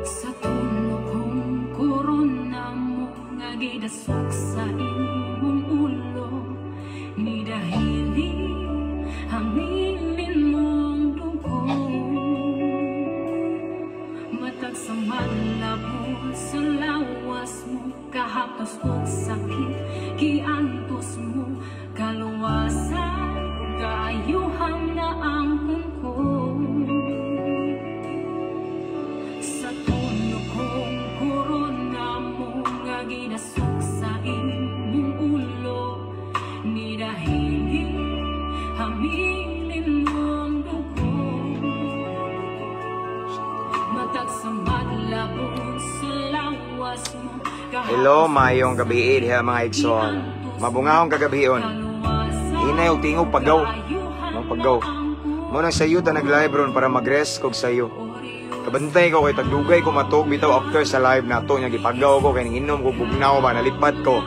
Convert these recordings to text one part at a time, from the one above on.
Sa tuno kong korona mo nga gidasok sa imong ulo, ni dahili hamilin mong dugo. Matag sa madlabon sa lawas mo, kahaptos og sakit giantos mo, kaluwasan ug kaayuhan na angkon ko. Sa tuno kong korona mo nga gidasok sa imong ulo, ni dahili hamilin mong dugo. Matag sa madlabon sa lawas mo, Hello, maayong gabi diha mga igsoon. Mabungahong kagabion. Hinay og tingog pagaw. No, pagaw. Mo nang sayo ta nag-live ron para mag-rest kog sayo. Kabantay ko kay tagdugay ko matug bitaw after sa live nato nya gipagaw ko kay ninginom ko bugnaw ba nalipat ko.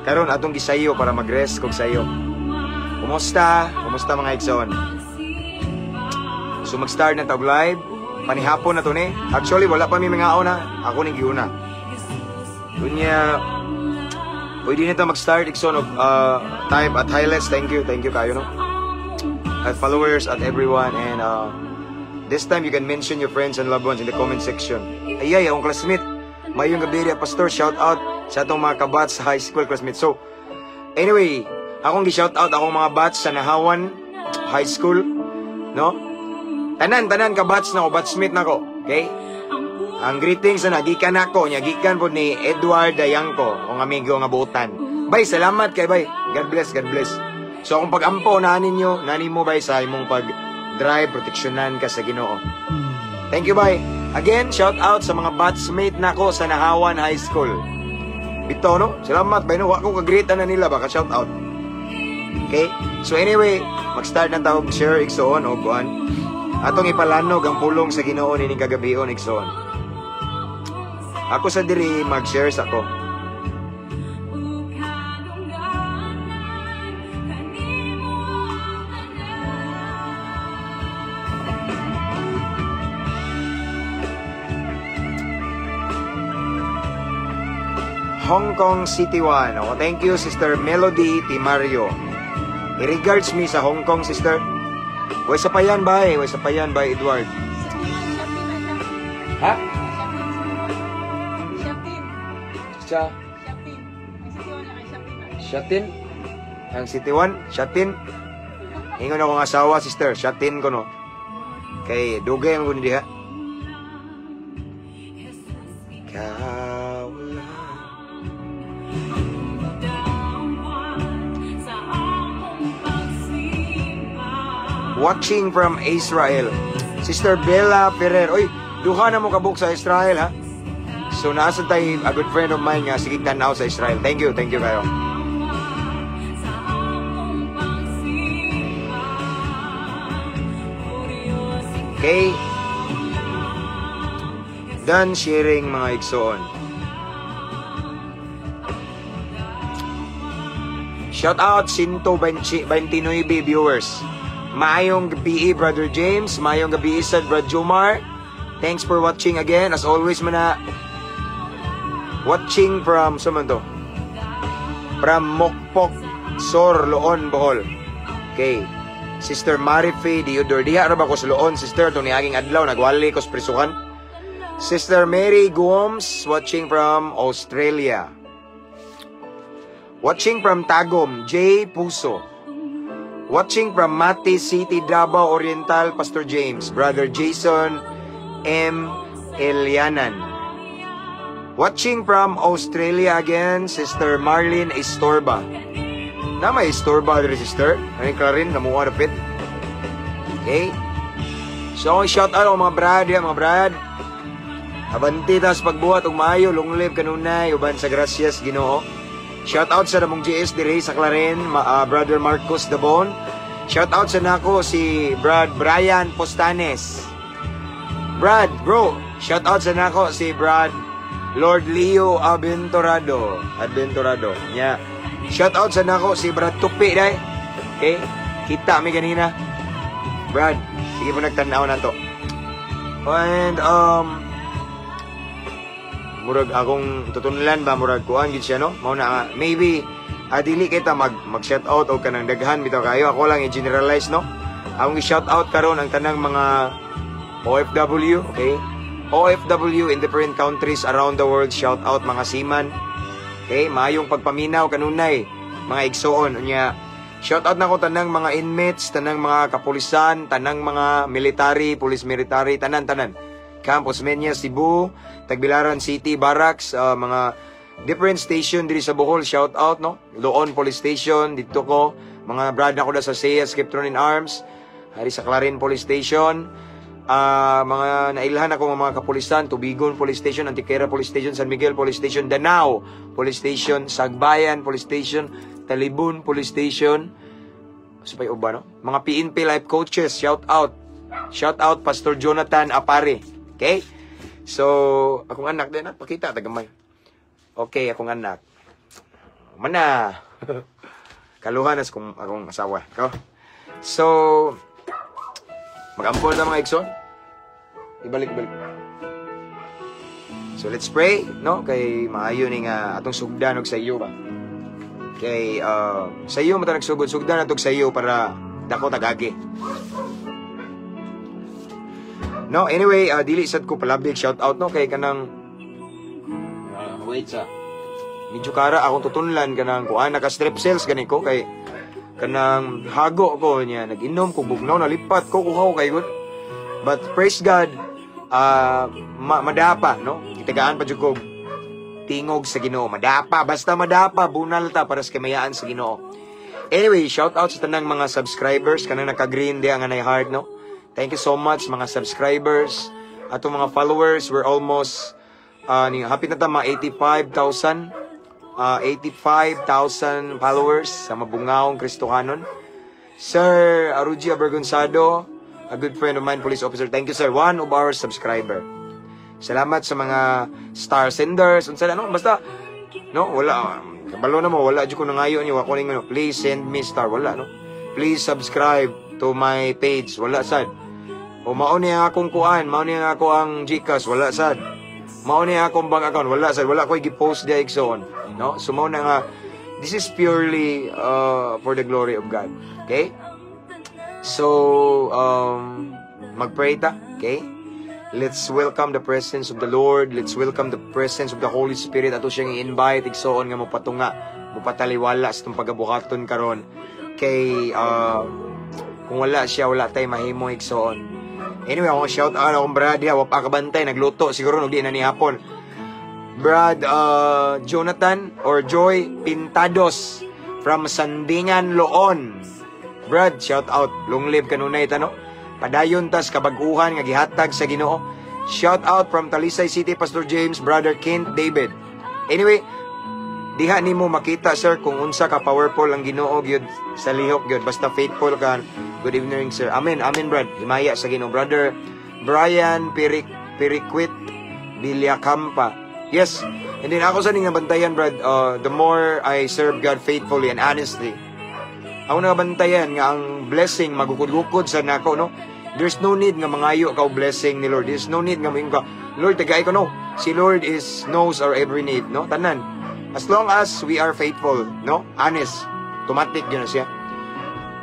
Karon atong gisayo para mag-rest kog sayo. Kumusta? Kumusta mga igsoon? So mag-start na tag live. Panihapon na to ni. Actually wala pa mi mga na. Ako ning giuna. Unya, pwede na ta mag-start igsoon og type at highlights. Thank you kayo no. At followers, at everyone, and this time you can mention your friends and loved ones in the comment section. Ayay, akong classmate. Mayong gabi riya, Pastor, shout out sa atong mga kabats sa high school classmate. So, anyway, akong gi-shout out akong mga bats sa Nahawan High School, no? Tanan kabats na ko, batchmate na ko, okay? Ang greetings na nagikan ako, nya gikan po ni Edward Dayanko, akong amigo nga buotan. Bay, salamat kay bay. God bless, God bless. So akong pag-ampo na ninyo, nani mo bay sa imong pag-drive, proteksyonan ka sa Ginoo. Thank you bay. Again, shout out sa mga batchmate nako sa Nahawan High School. Bitaw no? Salamat bay no, wa ko ka-greet na nila baka shout out. Okay? So anyway, mag-start na tawag share igsoon og kuan. Atong ipalanog ang pulong sa Ginoo nining kagabion igsoon. Ako sa diri mag-share sa ko. Hong Kong City 1. Oh, thank you, Sister Melody Timario. I-regards me sa Hong Kong, sister. Way sa payan, bay. Way sa payan, bay, Edward. Ha? Sa? Shatin? Ang City 1? Shatin? Ingon akong asawa, sister. Shatin ko, no? Kay dugay ang kundi diha. Ikaw lang. Watching from Israel, Sister Bella Ferrer. Oy, duha na mo kabuk sa Israel, ha? So, nasa tayo, a good friend of mine nga, sige tanaw sa Israel. Thank you kayo. Okay. Done sharing mga igsoon. Shout out 129 viewers. Maayong gabi, Brother James. Maayong gabi, sad Brad Jomar. Thanks for watching again. As always, mana watching from saan man to? From Mokpok, Sor, Loon, Bohol. Okay. Sister Marife Diodor. Diha ra ba ko sa Loon, sister? Itong niaging adlaw, nagwali ko sa prisukan. Sister Mary Gomes, watching from Australia. Watching from Tagum, J. Puso. Watching from Mati City, Davao Oriental, Pastor James, Brother Jason M. Elianan. Watching from Australia again, Sister Marlene Estorba. Na may Estorba, sister. Ano yung Clarin? Namuha na pit. Okay. So, shout out mga brad, yan, mga brad. Abante tas pagbuhat og maayo, long live kanunay uban sa grasyas Ginoo. Shout out sa namong GS dire sa Clarin, Brother Marcos Dabon. Shout out sa nako si Brad Brian Postanes. Brad, bro, shout out sa nako si Brad Lord Leo Aventurado. Adventurado. Yeah. Shout out sa nako si Brad Tupi dai. Okay? Kita mi ganina. Brad, sige po nagtanaw na to. And murag akong tutunlan ba, murag kuan gid siya, no? Mao na nga, maybe dili kita mag mag shout out og kanang daghan bitaw kayo. Ako lang i-generalize, no? Akong i-shout out karon ang tanang mga OFW, okay? OFW in different countries around the world, shout out, mga seaman. Okay, maayong pagpaminaw kanunay, mga igsoon. Unya, shout out nako tanang mga inmates, tanang mga kapulisan, tanang mga military, police military, tanan tanan. Camp Osmeña, Cebu, Tagbilaran City, Barracks, mga different station diri sa Bohol, shout out, no? Loon Police Station, dito ko, mga brad nako da sa SEA, Skiptron in Arms, hari sa Clarin Police Station, mga nailhan ako mga kapulisan, Tubigon Police Station, Antiquera Police Station, San Miguel Police Station, Danao Police Station, Sagbayan Police Station, Talibon Police Station, sa pay uban, no? Mga PNP life coaches, shout out. Shout out Pastor Jonathan Apare. Okay? So, akong anak din, pakita tagamay. Okay, akong anak. Mana. Kaluhan as kung akong asawa. Ko. So, mag-ampol na, mga igsoon. Ibalik, ibalik. So, let's pray, no? Kay maayo ni nga atong sugdan og sa iyo ba. Kay sa iyo mata nagsugod, sugdan natog sa iyo para dako tagagi. No, anyway, dili sad ko palabig shout out, no, kay kanang wait sa medyo kara akong tutunlan, kanang kuan, naka strep cells gani ko kay kanang hago ko niya, nag-inom ko, bugnaw, nalipat ko, kuhaw kay good. But praise God, madapa, no? Gitagaan pa jud ko tingog sa Ginoo. Madapa, basta madapa, bunal ta para sa kamayaan sa Ginoo. Anyway, shout out sa tanang mga subscribers kanang naka-green diha nga nay heart, no? Thank you so much, mga subscribers, atong mga followers. We're almost ni hapit na ta mga 85,000 85,000 followers sa Mabungaong Kristohanon. Sir Aruji Abergonzado, a good friend of mine, police officer. Thank you, sir. One of our subscriber. Salamat sa mga star senders. Unsa na, no? Basta, no, wala. Kabalo na mo, wala jud ko nangayo niyo. Ako ning ano, "Please send me star." Wala, no? "Please subscribe to my page." Wala sad. O mao ni ang akong kuan, mao ni ang ako ang GCash, wala sad. Mao ni ang akong bank account, wala sad. Wala ko gi-post diha, igsoon. No? So mao na nga this is purely for the glory of God. Okay? So magpray ta, okay? Let's welcome the presence of the Lord. Let's welcome the presence of the Holy Spirit. Ato siyang i-invite, igsoon, nga mopatunga, mopataliwala sa itong pagabuhaton karon. Kay kung wala siya, wala tay mahimo, igsoon. Anyway, akong shout out akong brad diha, wa pa kabantay, nagluto siguro no di na ni hapon. Brad Jonathan or Joy Pintados from Sandingan, Loon. Brad, shout out. Long live kanunay ta, no? Padayon tas kabaguhan nga gihatag sa Ginoo. Shout out from Talisay City, Pastor James, Brother Kent David. Anyway, diha nimo makita, sir, kung unsa ka powerful ang Ginoo gyud sa lihok gyud basta faithful ka. Good evening, sir. Amen, amen, brad. Himaya sa Ginoo. Brother Brian Pirik Piriquit Villacampa. Yes. And then ako sa ning nabantayan, brad, the more I serve God faithfully and honestly, ako nabantayan nga ang blessing magukod-gukod sa nako, no? There's no need nga mangayo ka og blessing ni Lord. There's no need nga moingon ka, "Lord, tagay ko," no? Si Lord is knows our every need, no? Tanan. As long as we are faithful, no? Honest, automatic yun na siya.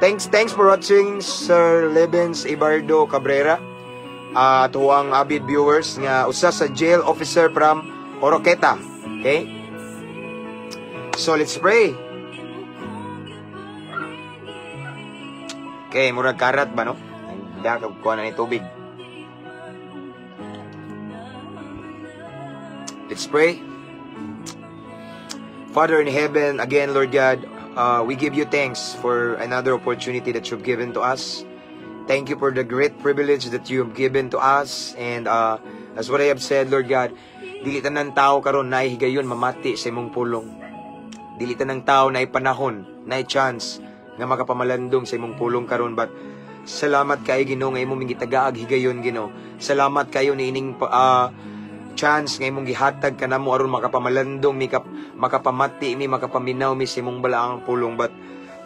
Thanks for watching, Sir Lebens Ibardo Cabrera. Tuwang avid viewers nga usa sa jail officer from Oroqueta. Okay? So let's pray. Okay, murag karat ba, no? Ang kuha na ni tubig. Let's pray. Father in heaven, again, Lord God, we give you thanks for another opportunity that you've given to us. Thank you for the great privilege that you have given to us. And as what I have said, Lord God, dili tanan tao karon naay higayon mamati sa imong pulong. Dili tanang tao naay panahon, naay chance nga makapamalandong sa imong pulong karon, but salamat kay Ginoo nga imong gitagaag higayon, Ginoo. Salamat kayo niining chance nga imong gihatag kanamo aron makapamalandong mi, makapamati mi, makapaminaw mi sa imong balaang pulong. But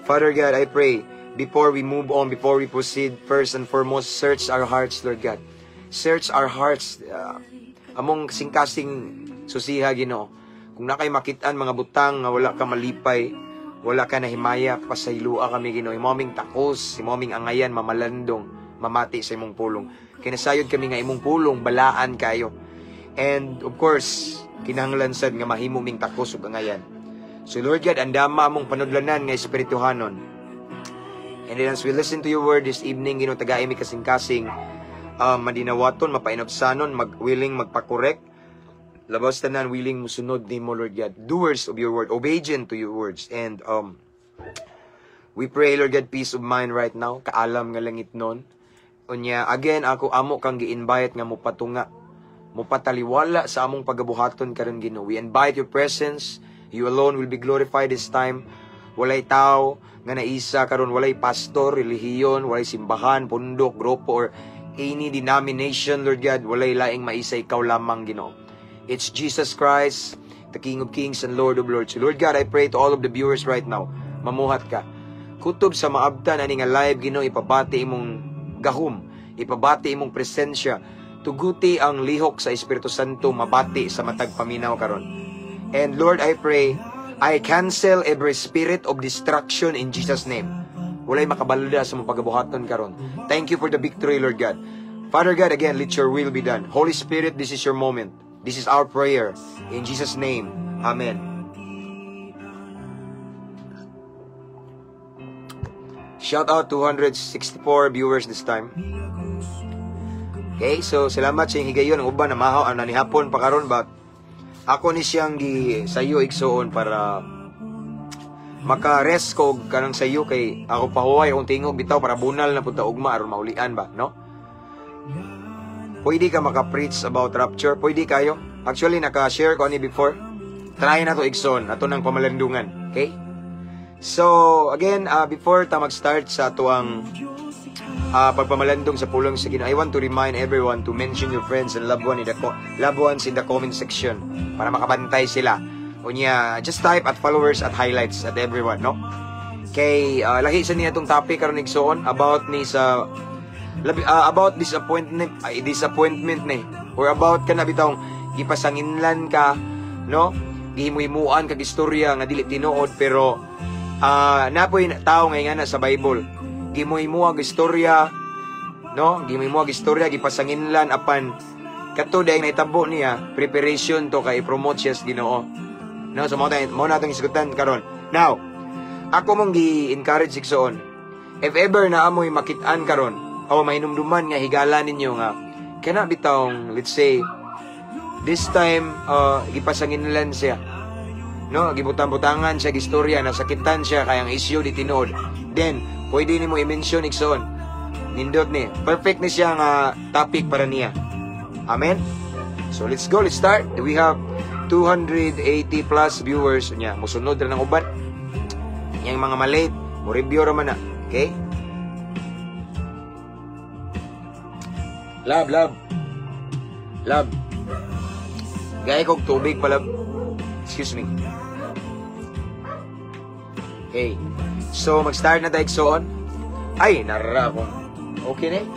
Father God, I pray before we move on, before we proceed, first and foremost, search our hearts, Lord God. Search our hearts. Among kasing-kasing susiha, Ginoo. Kung naa kay makitaan mga butang nga wala ka malipay, wala ka nahimaya, pasaylua kami, Ginoo. Imo aming takos, imo aming angayan, mamalandong, mamati sa imong pulong. Kinasayod kami nga imong pulong, balaan kayo. And of course, kinahanglan sad nga mahimo ming takos ug angayan. So Lord God, andama among panudlanan nga espirituhanon. And then as we listen to your word this evening, Ginoo, tagai mi kasing-kasing madinawaton, mapainobsanon, mag willing magpa-correct. Labas tanan willing musunod nimo, Lord God. Doers of your word, obedient to your words. And we pray, Lord God, peace of mind right now, kaalam nga langit nun. Unya, again, ako amo kang gi-invite nga mopatunga, mopataliwala sa among pagabuhaton karon, Ginoo. We invite your presence. You alone will be glorified this time. Walay tao nga naisa karon, walay pastor, relihiyon, walay simbahan, pundok, grupo or any denomination, Lord God, walay laing maisa, ikaw lamang, Ginoo. It's Jesus Christ, the King of Kings and Lord of Lords. So, Lord God, I pray to all of the viewers right now, mamuhat ka. Kutob sa maabtan ani nga live, Ginoo, ipabati imong gahom, ipabati imong presensya, tuguti ang lihok sa Espiritu Santo mabati sa matag paminaw karon. And Lord, I pray, I cancel every spirit of destruction in Jesus' name. Walay makabalda sa mong pagabuhaton karon. Thank you for the victory, Lord God. Father God, again, let your will be done. Holy Spirit, this is your moment. This is our prayer. In Jesus' name, Amen. Shout out 264 viewers this time. Okay, so salamat sa inyong higayon. Ang uban na mahaw ang nanihapon pa karon, but ako ni siyang gi sayo, igsuon, para maka-rest ko og kanang sayo kay ako pahuway akong tingog bitaw para bunal na pud ta ugma aron maulian ba, no? Pwede ka maka-preach about rapture, pwede kayo. Actually, naka-share ko ani before. Try na to, igsoon, ato ng pamalandungan, okay? So, again, before ta mag-start sa atuang pagpamalandong sa pulong sa Ginoo, I want to remind everyone to mention your friends and loved ones in the comment section para makabantay sila. Unya, just type @followers, @highlights, @everyone, no? Kay lahi sa niya itong topic karon, igsoon, about ni sa labi, about disappointment ay disappointment ni or about kana bitawng gipasanginlan ka, no, gihimuhimuan kag istorya nga dili tinuod, pero napoy tao nga ingana sa Bible, gimuhimuag istorya, no, gimuhimuag istorya, gipasanginlan, apan kato dahil nahitabo niya, preparation to kay promote siya sa Ginoo, no? So mao na atong isgutan karon. Now, ako mong gi-encourage, igsoon, if ever na amoy makit-an karon o mahinumduman nga higala ninyo nga kana bitawng, let's say, this time gipasanginlan siya, no, gibutang-butangan siya istorya, nasakitan siya kay ang issue di tinuod, then pwede nimo i-mention, igsoon. Nindot ni, perfect ni siya nga topic para niya. Amen. So let's go, let's start. We have 280 plus viewers. Nya musunod ra ng uban yang mga malate mo review ra man na. Okay. Love, love. Love. Gaya kog tubig pala. Excuse me. Okay. So, mag-start na tayo, igsoon. Ay, narara akong. Okay na eh.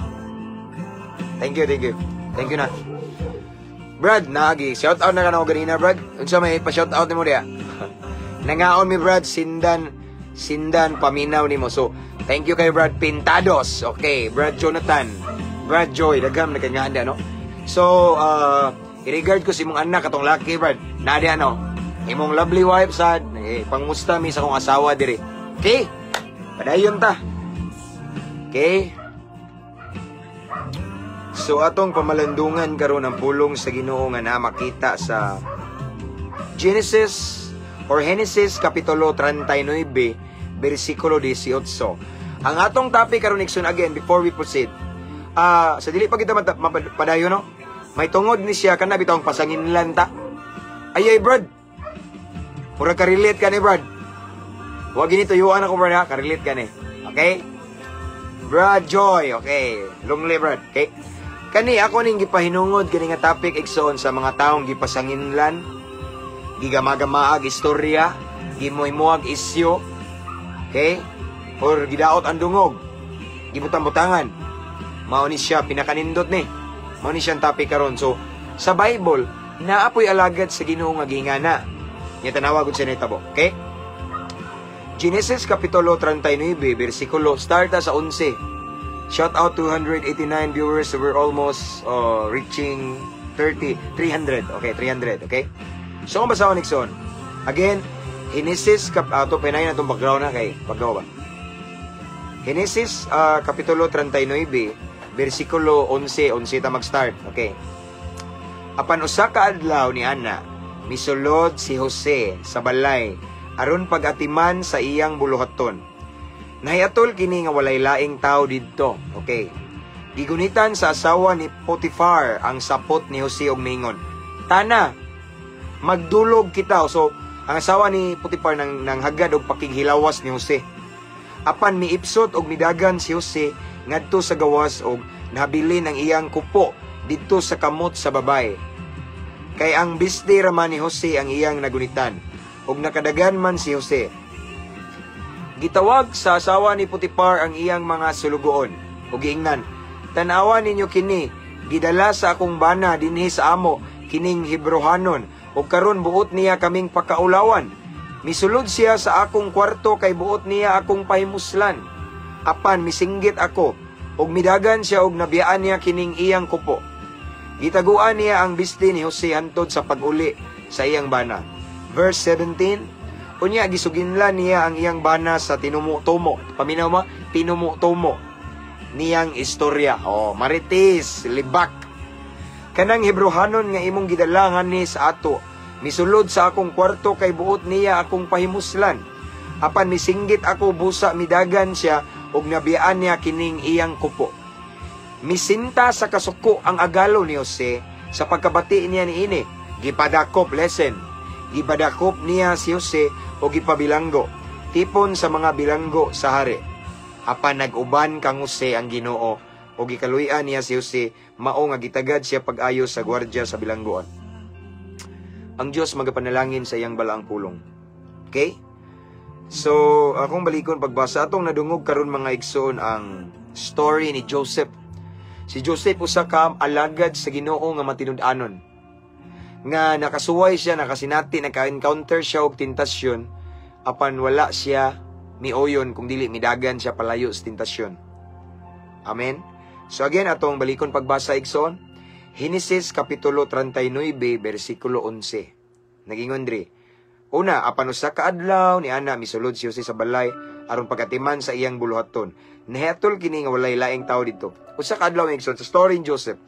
Thank you, thank you. Thank you na. Brad, naagi. Shout out na ka na ako ganina, Brad. Unsa may pa-shout out nimo diya? Nangaon mi, Brad, sindan, sindan, paminaw nimo. So, thank you kay Brad Pintados. Okay, Brad Jonathan. Brad Joy, dagham nagkangaan dia, no? So, i-regard ko si imong anak katong laki, Brad. Na diya, no? Imong lovely wife sad, eh, pangmusta mi sa akong asawa diri. Okay? Padayon ta. Okay? So atong pamalandungan karon ang pulong sa Ginoo nga na makita sa Genesis or Genesis kapitulo 39 bersikulo 18. Ang atong topic karon, igsoon, again, before we proceed. Ah, sa dili pa kita mapadayon, no? May tungod ni siya kana bitawng pasanginlan ta. Ay ay, Brad. Mura ka-relate ka ni, Brad. Huwag gini tuyuan ako, Brad, ha. Ka-relate ka ni. Okay? Brad Joy, okay. Long live, Brad, okay? Kani ako ning gipahinungod kani nga topic, igsoon, sa mga taong gipasanginlan, gigamagamaag istorya, gimoymoag isyo, okay? Or gidaot ang dungog, gibutang-butangan. Mao ni siya pinakanindot ni. Mao ni siyang topic karon. So, sa Bible, naa poy alagad sa Ginoo nga gingana. Nya tanawa gud siya nahitabo, okay? Genesis Kapitulo 39, versikulo, start ta sa 11. Shout out 289 viewers. So we're almost reaching 30, 300. Okay, 300, okay? So, kung basahon, igsoon. Again, Genesis, to, pinayin na itong background na kay, paggawa ba? Genesis, Kapitulo 39, versikulo 11, 11 ta mag-start. Okay. Apan usa ka adlaw ni ana, misulod si Jose sa balay aron pag-atiman sa iyang buluhaton. Nahiatol kini nga walay laing tao didto. Okay. Gigunitan sa asawa ni Potifar ang sapot ni Jose og mingon, "Tana, magdulog kita." So, ang asawa ni Potifar nang hagad og pakighilawas ni Jose. Apan miipsot og midagan si Jose ngadto sa gawas og nabilin ang iyang kupo didto sa kamot sa babay. Kay ang biste ra man ni Jose ang iyang nagunitan ug nakadagan man si Jose. Gitawag sa asawa ni Potifar ang iyang mga sulugoon ug giingnan, "Tan-awa ninyo kini, gidala sa akong bana dinhi sa amo kining Hebrohanon ug karon buot niya kaming pakaulawan. Misulod siya sa akong kwarto kay buot niya akong pahimuslan. Apan misinggit ako ug midagan siya ug nabiyaan niya kining iyang kupo." Gitaguan niya ang biste ni Jose hantod sa pag-uli sa iyang bana. Verse 17, unya gisuginlan niya ang iyang bana sa tinumo-tumo. Paminaw mo, tinumo-tumo niyang istorya. Oh, marites, libak. "Kanang Hebrohanon nga imong gidala ni sa ato, misulod sa akong kwarto kay buot niya akong pahimuslan. Apan misinggit ako, busa midagan siya ug nabiyaan niya kining iyang kupo." Misinta sa kasuko ang agalo ni Jose sa pagkabati niya niini. Gipadakop, lesson. Gipadakop niya si Jose o gipabilanggo tipon sa mga bilanggo sa hari. Apan nag-uban kang Jose ang Ginoo o gikaluy-an niya si Jose, mao nga gitagad siya pag-ayo sa gwardya sa bilanggoan. Ang Dios magapanalangin sa iyang balaang pulong. Okay? So, akong balikon pagbasa, atong nadungog karon, mga igsoon, ang story ni Joseph. Si Joseph usa ka alagad sa Ginoo nga matinud-anon. Nga nakasuway siya, nakasinati, naka-encounter siya og tentasyon apan wala siya mioyon kung dili midagan siya palayo sa tentasyon. Amen. So again, atong balikon pagbasa, igsoon. Henesis Kapitulo 39 versikulo 11. Nagingon diri. Una, apan usa ka adlaw ni ana, misulod si Jose sa balay aron pagatiman sa iyang buluhaton. Nahiatol kini nga walay laing tao didto. Usa ka adlaw, igsoon, sa story ni Joseph.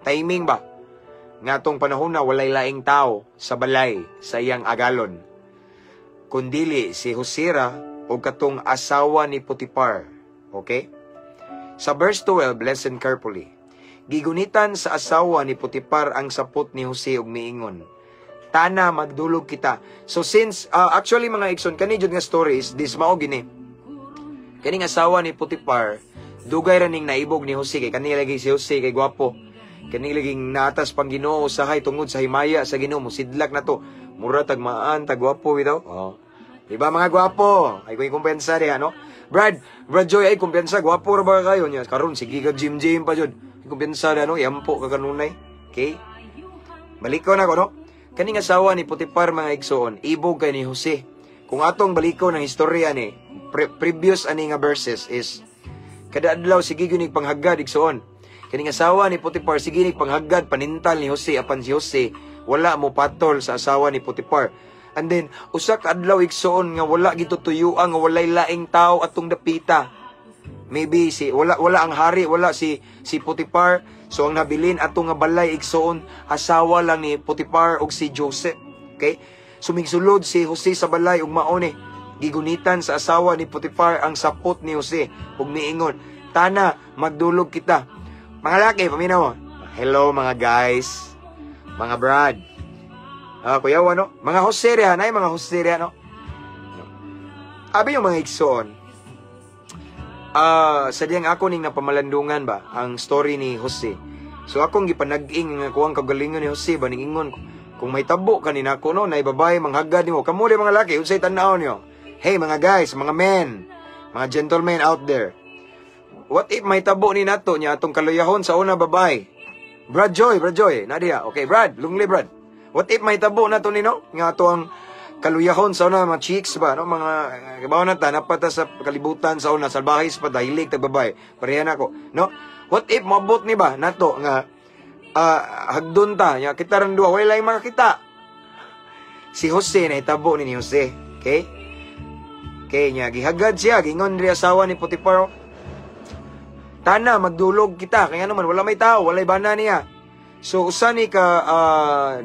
Timing ba? Nga atong panahon na walay laing tao sa balay sa iyang agalon, kundili si Jose ra o katong asawa ni Potifar. Okay? Sa verse 12, listen carefully. Gigunitan sa asawa ni Potifar ang sapot ni Jose ug miingon, "Tana, magdulog kita." So since, actually, mga igsoon, kani jud nga story is this, mao gini. Kaning asawa ni Potifar, dugay ra ning naibog ni Jose kay kani lagi si Jose kay gwapo. Kani laging natas pang Ginoo usahay tungod sa himaya sa Ginoo mosidlak na to. Mura tagmaan tag gwapo bitaw. Oh. Di ba, mga gwapo? Ay ko kumpiyansa diha, no? Brad, Brad Joy, ay kumpiyansa, gwapo ra ba kayo niya? Karon sige kag gym gym pa jud. Kumpiyansa diha, no? Yampo ka kanunay. Okay? Balik ko na ko, no? Kaning asawa ni Potifar, mga igsoon, ibog kay ni Jose. Kung atong baliko ng istorya ni, previous ani nga verses is kada adlaw sige gyud panghagad, igsoon. Kaning asawa ni Potifar sige nig panghagad panintal ni Jose, apan si Jose wala mo patol sa asawa ni Potifar. And then usa ka adlaw, igsoon, nga wala gitutuyuan nga walay laing tao atong dapita. Maybe si wala wala ang hari, wala si si Potifar. So ang nabilin ato nga balay, igsoon, asawa lang ni Potifar ug si Joseph. Okay? Sumigsulod si Jose sa balay ug mao ni. Gigunitan sa asawa ni Potifar ang sapot ni Jose ug miingon, "Tana, magdulog kita." Mga laki, paminaw. Hello, mga guys. Mga brad. Ah, kuya, ano? Mga Jose riyan, ay mga Jose riyan, no? Abi yung mga igsoon. Ah, sa diyang ako ning napamalandungan ba ang story ni Jose. So akong gipanag-ing nga kuang kagalingon ni Jose ba, ning ingon kung may tabo kanina ko, no, na babae manghagad nimo. Kamo di mga laki, unsay tan-aw niyo? Hey, mga guys, mga men, mga gentlemen out there. What if may tabo ni nato niya atong kaluyahon sa una babae? Brad Joy, Brad Joy, nadia. Okay, Brad, lungli Brad. What if may tabo nato nino nga ato ang kaluyahon sa una mga chicks ba, no, mga kabaw na ta napata sa kalibutan sa una, salbahis pa, dahilig tag babae. Pareha nako, no? What if moabot ni ba nato nga hagdon ta nya kita ran duha, wala lang makakita? Si Jose, nahitabo ni Jose. Okay? Okay, nya gihagad siya, gingon ri asawa ni Potifar, "Tana, magdulog kita." Kaya naman, wala may tao, walay bana niya. So, usa ni ka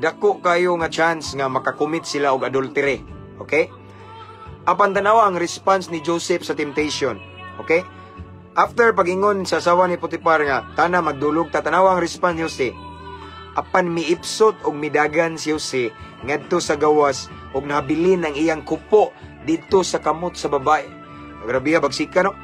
dako kayo nga chance nga makakommit sila og adultery. Okay? Apan tanawa ang response ni Joseph sa temptation. Okay? After pagingon sa asawa ni Potifar nga, "Tana, magdulog ta," tanawa ang response ni Jose. Apan miipsot og midagan si Jose ngadto sa gawas og nabilin ang iyang kupo didto sa kamot sa babae. Grabe bagsika, no?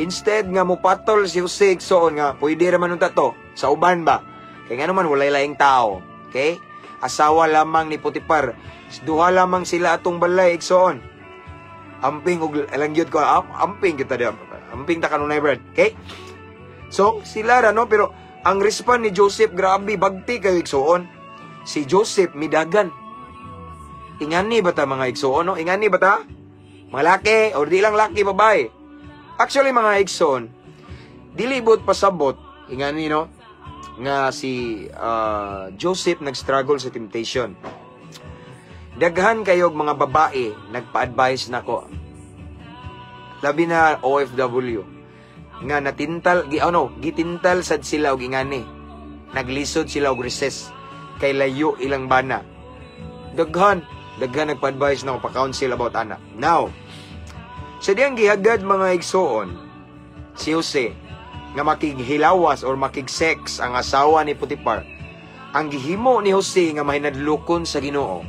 Instead nga mupatol si Jose, igsoon, nga pwede ra man unta to sa uban ba. Kay nga naman walay laing tao. Okay? Asawa lamang ni Potifar. Duha lamang sila atong balay, igsoon. Amping og langyod ko, amping kita di. Amping ta kanunay, Brad. Okay? So, sila ra, no, pero ang response ni Joseph, grabe bagti kayo, igsoon. Si Joseph midagan. Ingani ba ta, mga igsoon, no? Ingani ba ta? Mga laki or di lang laki, babae. Actually, mga igsoon, dili bot pasabot ingani, no, nga si Joseph nag-struggle sa temptation. Daghan kayog mga babae nagpa-advise nako. Labi na OFW nga natintal gi ano, gitintal sad sila og ingani. Naglisod sila og recess kay layo ilang bana. Daghan, daghan nagpa-advise nako, pa-counsel about ana. Now, sa diyang gihagad, mga igsoon, si Jose nga makighilawas or makig-sex ang asawa ni Potifar. Ang gihimo ni Jose nga mahinadlokon sa Ginoo.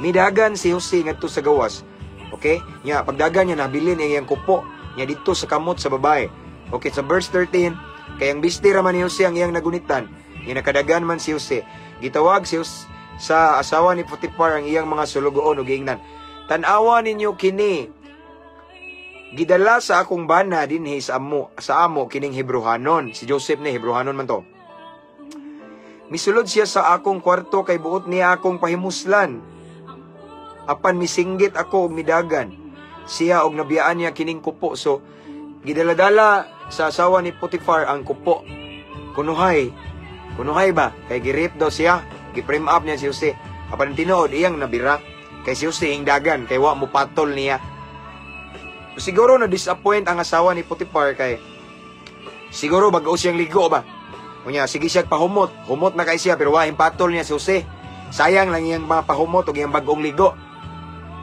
Midagan si Jose ngadto sa gawas. Okay? Nya pagdagan niya, nabilin ang iyang kupo nya didto sa kamot sa babae. Okay, sa verse 13, kay ang bisti ra man ni Jose ang iyang nagunitan, nya nakadagan man si Jose. Gitawag si Jose sa asawa ni Potifar ang iyang mga sulugoon ug giingnan, "Tan-awa ninyo kini. Gidala sa akong bana dinhi sa amo kining Hebrohanon." Si Joseph ni Hebrohanon man to. "Misulod siya sa akong kwarto kay buot niya akong pahimuslan. Apan misinggit ako og midagan siya og nabiyaan niya kining kupo." So gidaladala sa asawa ni Potifar ang kupo. Kunuhay. Kunuhay ba? Kay gi-rape daw siya. Gi-frame up niya si Jose. Apan tinuod iyang nabira. Kay si Jose dagan kay wa mo patol niya. Siguro na disappoint ang asawa ni Potifar kay siguro bag-o siyang ligo ba. Unya sige siya pahumot, humot na kay siya pero wa patol niya si Jose. Sayang lang iyang mga pahumot ug iyang bag-ong ligo.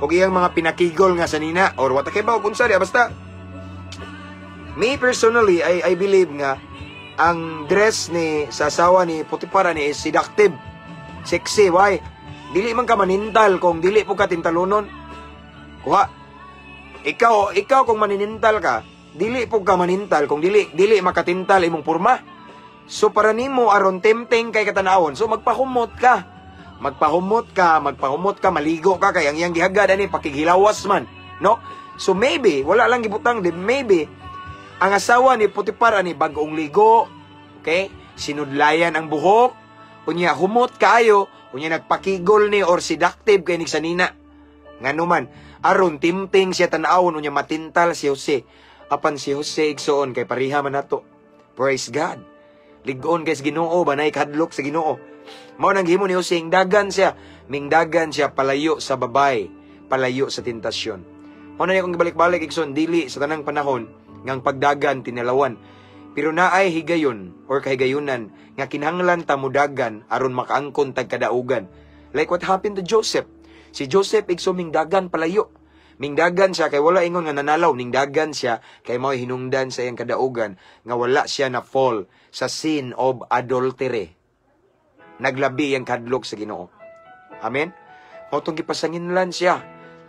Ug iyang mga pinakigol nga sa nina or what kay ba kung sa basta. Me personally, I believe nga ang dress ni sa asawa ni Potifar ni is seductive. Sexy, why? Dili man ka manintal kung dili po ka tintalunon. Kuha. Ikaw kung maninintal ka, dili po ka manintal kung dili makatintal imong porma. So para nimo aron tempting kay katanawon, so magpahumot ka. Magpahumot ka, magpahumot ka, maligo ka kay ang iyang gihagad ani pakighilawas man, no? So maybe wala lang gibutang di maybe ang asawa ni Potifar ani bag-ong ligo, okay? Sinudlayan ang buhok, unya humot kaayo, unya nagpakigol ni or seductive kay ni sanina. Ngano man, aron tempting siya tan-awon unya matintal si Jose. Apan si Jose, igsoon, kay pariha man nato. Praise God. Ligon kay sa Ginoo ba, nay kahadlok sa Ginoo. Mao nang gihimo ni Jose, dagan siya, mingdagan siya palayo sa babay, palayo sa tentasyon. Mao na niya kung gibalik-balik, igsoon, dili sa tanang panahon ngang pagdagan tinalawan. Pero naay higayon or kahigayunan nga kinahanglan ta mudagan aron makaangkon tag kadaugan. Like what happened to Joseph. Si Joseph, igsoon, mingdagan palayo. Mingdagan siya kay wala ingon nga nanalaw, ningdagan siya kay mao'y hinungdan sa iyang kadaugan nga wala siya na fall sa sin of adultery. Naglabi ang kadlok sa Ginoo. Amen. Mao tong gipasanginlan siya.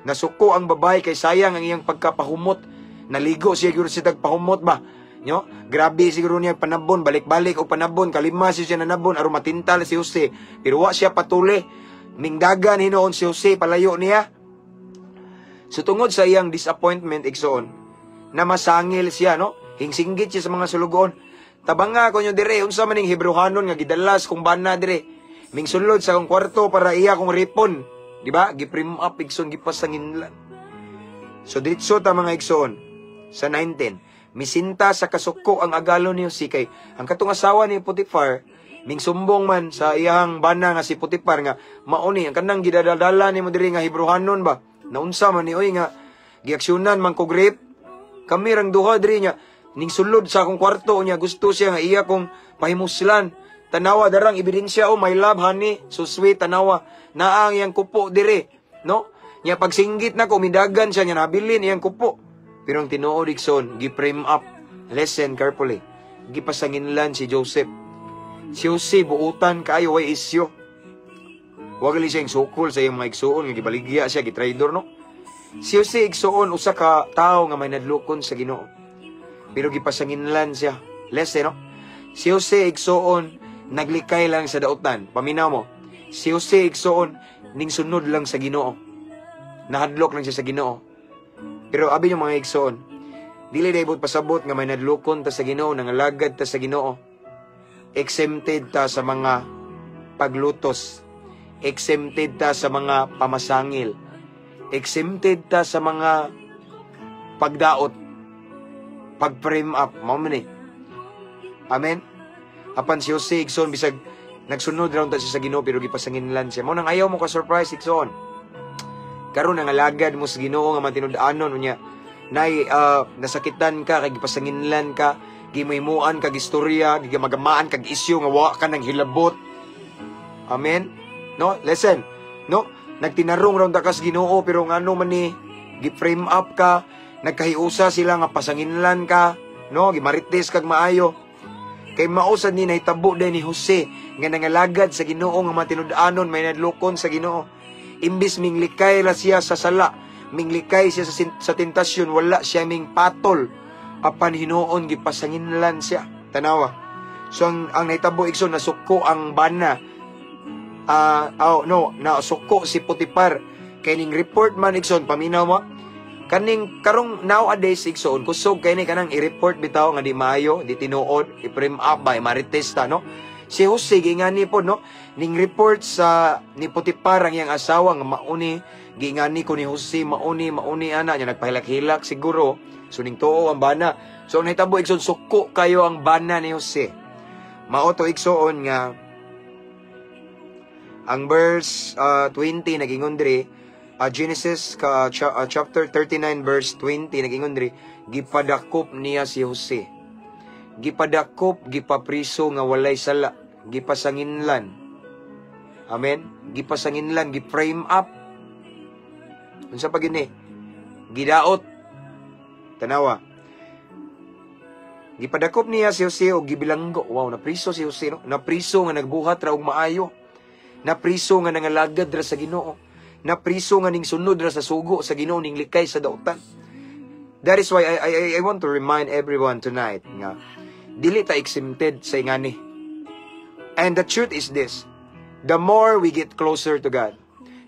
Nasuko ang babae kay sayang ang iyang pagkapahumot. Naligo siya gyud sa pahumot ba. No? Grabe siguro niya panabon, balik-balik og panabon, kalima siya nanabon aron matintal si Jose. Pero wa siya patuli. Mingdagan hinuon si Jose palayo niya. So tungod sa iyang disappointment, igsoon, na masangil siya, no? Hingsinggit siya sa mga sulugoon. "Tabanga ko nyo dire, unsa man ning Hebrehanon nga gidalas kong bana dire. Mingsulod sa akong kwarto para iya kong rapon." Di ba? Gi-frame up, igsoon, gipasanginlan. So diretso ta, mga igsoon, sa 19. Misinta sa kasuko ang agalon ni Jose kay ang katong asawa ni Potiphar mingsumbong man sa iyang bana nga si Potiphar nga mauni ang kanang gidadala nimo diri nga Hebrehanon ba, naunsa man ni oy nga giaksyonan man kog rape, kami rang duha diri niya ning sulod sa akong kwarto niya, gusto siya nga iya kong pahimuslan. Tanawa darang ebidensya. Oh my love, honey, so sweet, tanawa naa ang iyang kupo dire, no? Nya pagsinggit nako, midagan siya niya, nabilin iyang kupo. Pero ang tinuod, igsoon, gi-frame up. Listen carefully. Gipasanginlan si Joseph. Si Jose buutan kaayo, way isyo. Wa gali siya sukol sa iyang mga igsuon nga gibaligya siya, gitraidor, no? Si Jose, igsuon, usa ka tawo nga may nadlukon sa Ginoo. Pero gipasanginlan siya. Listen, no? Si Jose, igsuon, naglikay lang sa dautan. Paminaw mo. Si Jose, igsuon, ning sunod lang sa Ginoo. Nahadlok lang siya sa Ginoo. Pero abi yung mga igsoon, dili daybot pasabot nga may nadlukon ta sa Ginoo, nangalagad ta sa Ginoo, exempted ta sa mga paglutos, exempted ta sa mga pamasangil, exempted ta sa mga pagdaot, pag-frame up, mao man eh. Amen? Apan si Jose, igsoon, bisag nagsunod ra unta siya sa Ginoo pero gipasanginlan siya. Mao nang ayaw mo ka surprise, igsoon. Karon nangalagad mo sa Ginoo nga matinud-anon unya nay nasakitan ka kay gipasanginlan ka, gimuhimuan kag istorya, gigamagamaan kag isyu nga wa ka nang hilabot. Amen. No, listen. No, nagtinarong ra unta ka sa Ginoo pero ngano man ni gi-frame up ka, nagkahiusa sila nga pasanginlan ka, no, gimarites kag maayo. Kay mao sad ni nahitabo din ni Jose nga nangalagad sa Ginoo nga matinud-anon, may nadlukon sa Ginoo. Imbis minglikay ra siya sa sala, minglikay siya sa tentasyon, wala siya ming patol. Apan hinuon gipasanginlan siya. Tanawa. So ang nahitabo, igsoon, nasuko ang bana. Oh, no, nasuko si Potiphar. Kay ning report man, igsoon, paminaw mo. Kaning karong nowadays, igsoon, kusog kay ni kanang i-report bitaw nga di maayo, di tinuod, i-frame up ba, marites ta, no? Si Jose gingani po, no? Ning report sa ni Potiphar ang iyang asawa nga mauni gingani ko ni Jose, mauni mauni ana niya, nagpahilak-hilak siguro. So ning tuo ang bana. So ang nahitabo, igsoon, suko kayo ang bana ni Jose. Mao to, igsoon, nga ang verse 20 nagingon diri, Genesis chapter 39 verse 20 nagingon diri, gipadakop niya si Jose. Gipadakop, gipapriso nga walay sala, gipasanginlan. Amen. Gipasanginlan, gi-frame up. Unsa pa gini? Gidaot. Tanawa. Gipadakop niya si Jose og gibilanggo. Wow, napriso si Jose, no? Napriso nga nagbuhat ra og maayo. Napriso nga nangalagad ra sa Ginoo. Napriso nga ning sunod ra sa sugo sa Ginoo, ning likay sa dautan. That is why I want to remind everyone tonight nga dili ta exempted sa ingani. And the truth is this: the more we get closer to God,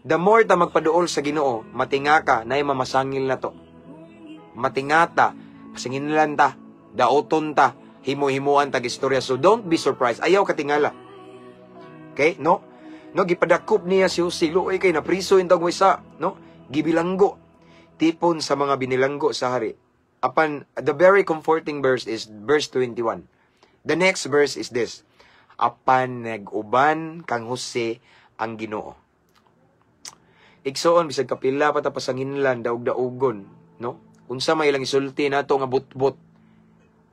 the more ta magpaduol sa Ginoo, matinga ka na mamasangil na to. Matingata, pasanginlan ta, daoton ta, himo-himuan tag istorya. So don't be surprised. Ayaw katingala. Okay? No? No, gipadakop niya si Jose. Luoy kay napriso yung tag isa, no? Gibilanggo. Tipon sa mga binilanggo sa hari. Apan the very comforting verse is verse 21. The next verse is this: "Apan nag-uban kang Jose ang Ginoo." Igsoon, bisag kapila pa ta pasanginlan, daog-daugon, no? Unsa may ilang isulti nato nga butbot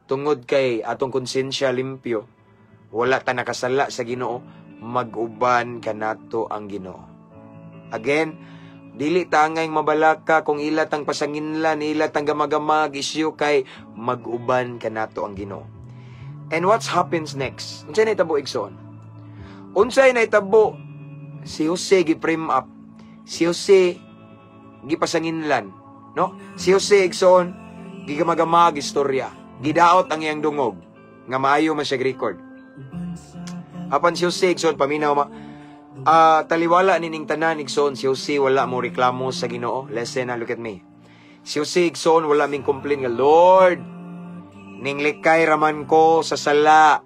tungod kay atong konsensya limpyo, wala ta nakasala sa Ginoo, mag-uban kanato ang Ginoo. Again, Dili ta angay mabalaka kung ila tang pasanginlan, ila tang gamagamag isyu kay mag-uban kanato ang Ginoo. And what happens next? Unsay nahitabo, igsoon? Unsay nahitabo? Si Jose gi-frame up. Si Jose gipasanginlan, no? Si Jose, igsoon, gigamagamag istorya. Gidaot ang iyang dungog nga maayo man siya record. Apan si Jose, igsoon, paminaw ma taliwala nining tanan, igsoon, si Jose wala mo reklamo sa Ginoo. Listen, look at me. Si Jose, igsoon, wala ming complain nga, "Lord, ning likay raman ko sa sala.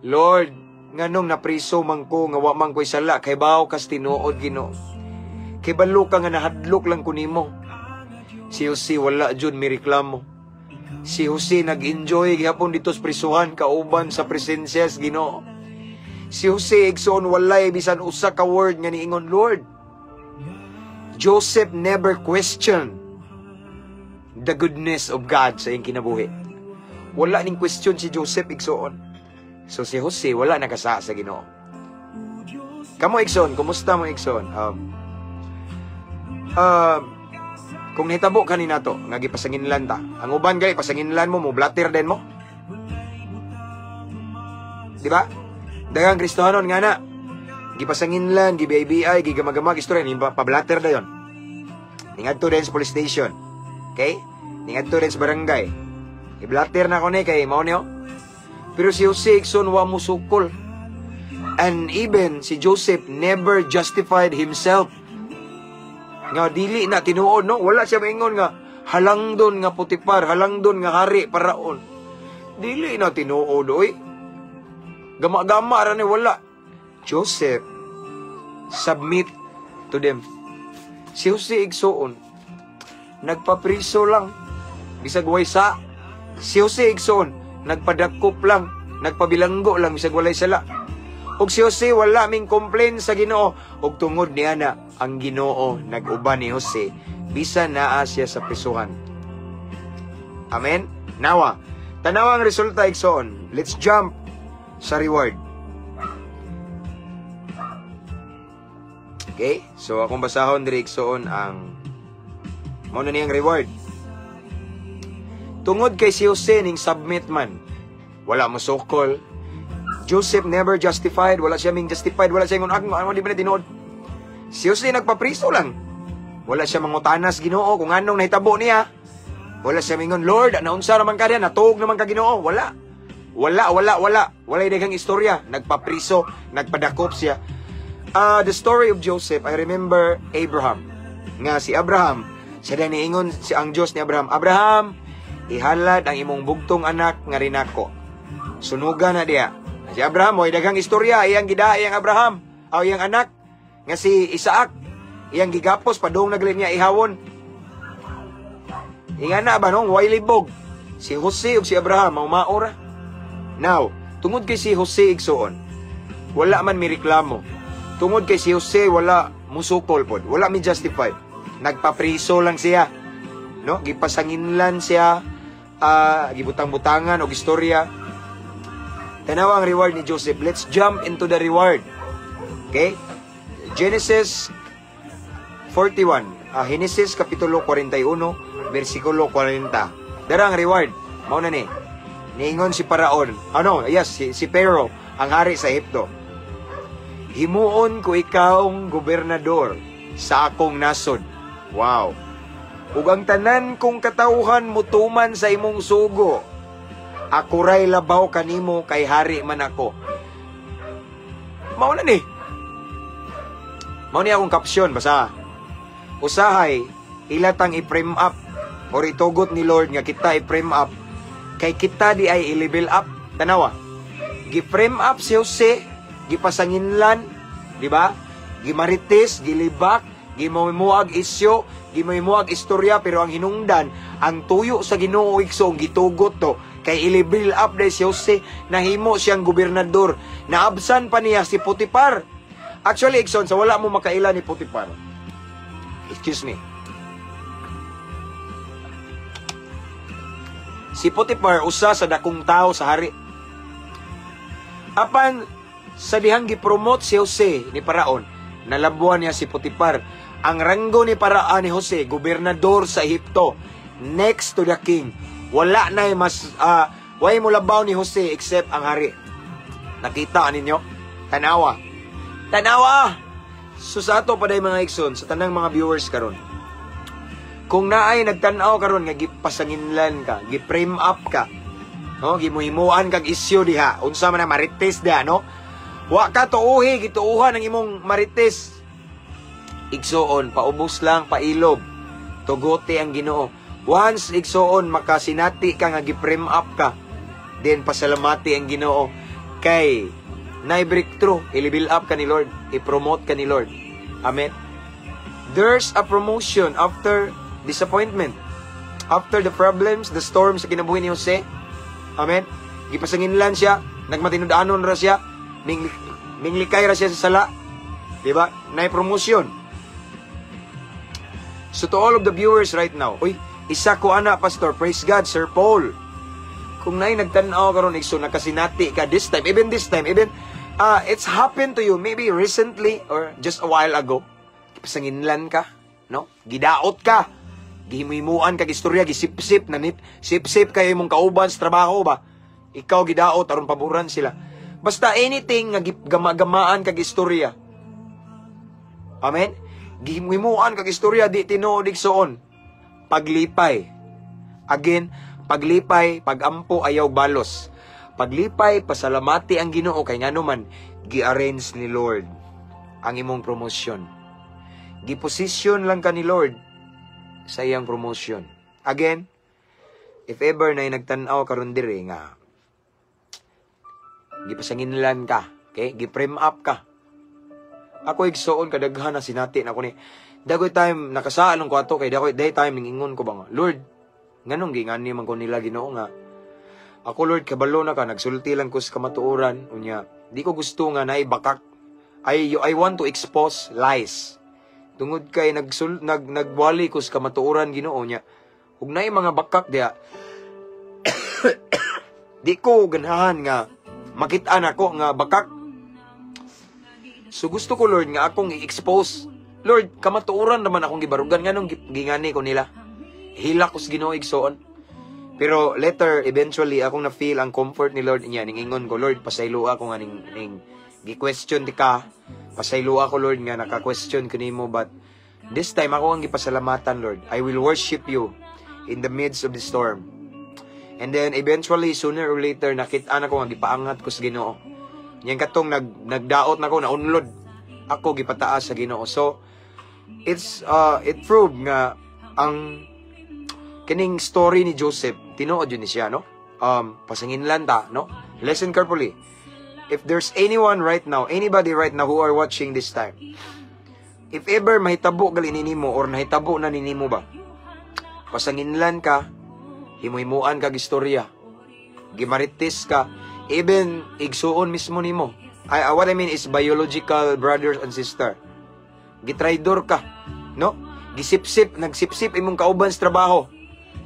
Lord, nganong napriso man ko nga wa man ko'y sala?" Kay baw kas tinuod, Ginoo. Kay balo ka nga nahadlok lang ko nimo. Si Jose wala jud mi reklamo. Si Jose nag-enjoy gihapon dito sa prisuhan kauban sa presensya sa Ginoo. Si Jose, igsoon, walay bisan usa ka word nga niingon, "Lord." Joseph never questioned the goodness of God sa iyang kinabuhi. Wala ning question si Joseph, igsoon. So si Jose wala nakasala sa Ginoo. Kamo, igsoon, kumusta mo, igsoon? Kung nahitabo kani nato nga gipasanginlan ta. Ang uban gali pasanginlan mo, mo blatter din mo. Di ba? Daghang Kristohanon nga na gipasanginlan, gi-BI, gigamag-gamag istorya ni pa-blatter dayon. Ningadto din sa police station. Okay? Ningadto din sa barangay. I-blatter na ko ni kay mao niyo. Pero si Jose, igsoon, wa mo sukol. And even si Joseph never justified himself. Nga dili na tinuod, no? Wala siya maingon nga halangdon nga Potifar, halangdon nga hari Paraon. "Dili na tinuod, oy. Gama-gama ra ni." Wala. Joseph submit to them. Si Jose, igsoon, nagpapriso lang. Bisag way sa. Si Jose, igsoon, nagpadakop lang, nagpabilanggo lang bisag walay sala. Ug si Jose wala ming complain sa Ginoo. Ug tungod niya na ang Ginoo nag-uban ni Jose bisan naa siya sa prisuhan. Amen. Nawa. Tanawa ang resulta, igsoon. Let's jump sa reward. Okay? So akong basahon diri, igsoon, ang mao na niyang reward. Tungod kay si Jose ning submit man. Wala mo sukol. Joseph never justified, wala siya ming justified, wala siya ingon, "Ano, di ba na tinuod?" Si Jose nagpapriso lang. Wala siya mangutanas Ginoo kung anong nahitabo niya. Wala siya mingon, "Lord, naunsa naman ka diyan, natuog naman ka, Ginoo." Wala. Wala, wala, wala. Wala daghang istorya. Nagpapriso, nagpadakop siya. The story of Joseph, I remember Abraham. Nga si Abraham, siya dahil niingon si ang Diyos ni Abraham, "Abraham, ihalad ang imong bugtong anak nga rinako. Sunuga na diya." Si Abraham, way daghang istorya, iyang gidaa iyang Abraham, o iyang anak, nga si Isaac, iyang gigapos, padung naglit niya ihawon. Ingana ba nung, way libog. Si Jose ug si Abraham, mao maora. Now, tungod kay si Jose, igsoon, wala man mi reklamo. Tungod kay si Jose wala musukol pod, wala mi justified. Nagpapriso lang siya. No? Gipasanginlan siya, gibutang-butangan og istorya. Tanawa ang reward ni Joseph. Let's jump into the reward. Okay? Genesis 41. Genesis Kapitulo 41, versikulo 40. Dara ang reward. Mao na ni. Niingon si Paraon. Ano? Yes, si Pharaoh, ang hari sa Ehipto. "Himuon ko ikaw gobernador sa akong nasod." Wow. "Ug ang tanan kong katawhan mutuman sa imong sugo. Ako ray labaw kanimo kay hari man ako." Mao na ni. Mao ni akong caption basta. Usahay ilatang i-frame up or itugot ni Lord nga kita i-frame up kay kita di ay i-level up. Tanawa. Gi-frame up si Jose, gipasanginlan, di ba? Gimarites, gilibak, gimuag isyo, gimuag istorya, pero ang hinungdan, ang tuyo sa Ginoo, igsoon, gitugot to kay i-level up dahil si Jose, nahimo siyang gobernador. Naabsan pa niya si Potifar. Actually, igsoon, sa wala mo makaila ni Potifar. Excuse me. Si Potifar usa sa dakong tao sa hari. Apan sa dihang gipromote si Jose ni Paraon, nalabuan niya si Potifar. Ang ranggo ni paraan ni Jose, gobernador sa Ehipto, next to the king. Wala na mas way mo labaw ni Jose except ang hari. Nakita ninyo? Tanawa. Tanawa! So sa ato paday, mga igsoon, sa tanang mga viewers karon. Kung naay nagtan-aw karon nga gipasanginlan ka, gi-frame up ka, no, gimuhimuan kag isyu diha, unsa man ang marites diha, no? Wa ka tuuhi, gituuhan ang imong marites. Igsuon, paubos lang, pailob. Tuguti ang Ginoo. Once, igsuon, makasinati ka nga gi-frame up ka, then pasalamati ang Ginoo kay nay breakthrough, i-level up ka ni Lord, i-promote ka ni Lord. Amen. There's a promotion after disappointment. After the problems, the storm sa kinabuhi ni Jose. Amen. Gipasanginlan siya, nagmatinud-anon ra siya, minglikay ra siya sa sala. Di ba? Nay promotion. So to all of the viewers right now, uy, isa ko ana, Pastor, praise God, Sir Paul. Kung naay nagtan-aw karon, igsoon, nakasinati ka this time, even it's happened to you maybe recently or just a while ago. Gipasanginlan ka, no? Gidaot ka. Gihimuan kag istorya, gisip-sip nanit, sip-sip kay imong kauban sa trabaho ba? Ikaw gidaot aron paboran sila. Basta anything nga gama-gamaan kag istorya. Amen? Gihimuan kag istorya di tinuod, igsoon. Paglipay. Again, paglipay, pagampo, ayaw balos. Paglipay, pasalamati ang Ginoo kay ngano man gi-arrange ni Lord ang imong promotion. Giposisyon lang ka ni Lord sa iyang promotion. Again, if ever na nagtan-aw karon diri nga gipasanginlan ka, okay? Gi-frame up ka. Ako, igsuon, kadaghan na sinati na ko ni. Dagoy time nakasaalong ko ato kay dagoy day time ningingon ko ba nga, "Lord, nganong gingani man ko nila, Ginoo?" Nga ako, Lord, kabalo na ka, nagsulti lang ko sa kamatuoran. Unya di ko gusto nga naay bakak. I want to expose lies tungod kay nagwali ko sa kamatuoran, Ginoo. Nya ug naay mga bakak diha, di ko ganahan nga makita nako nga bakak. So gusto ko, Lord, nga akong i-expose. Lord, kamatuoran naman akong gibarugan, nganong gingani ko nila? Hilak ko sa Ginoo, igsoon. Pero later, eventually, akong na-feel ang comfort ni Lord niya. Ningingon ko, "Lord, pasaylo ako nga ning gi-question di ka. Pasaylo ako, Lord, nga naka-question ko nimo, but this time ako ang gipasalamatan, Lord. I will worship you in the midst of the storm." And then eventually, sooner or later, nakita na ko nga gipaangat ko sa Ginoo. Yang katong nagdaot na ko, naunlod ako, gipataas sa Ginoo. So it proved nga ang kining story ni Joseph, tinuod yun ni siya, no? Pasanginlan ta, no? Listen carefully. If there's anyone right now, anybody right now who are watching this time, if ever mahitabo gali nimo or nahitabo na nimo ba, pasanginlan ka, himuhimuan kag istorya, gimarites ka, even igsuon mismo nimo. What I mean is biological brothers and sister. Gitraidor ka, no? Gisipsip, nagsipsip imong kauban sa trabaho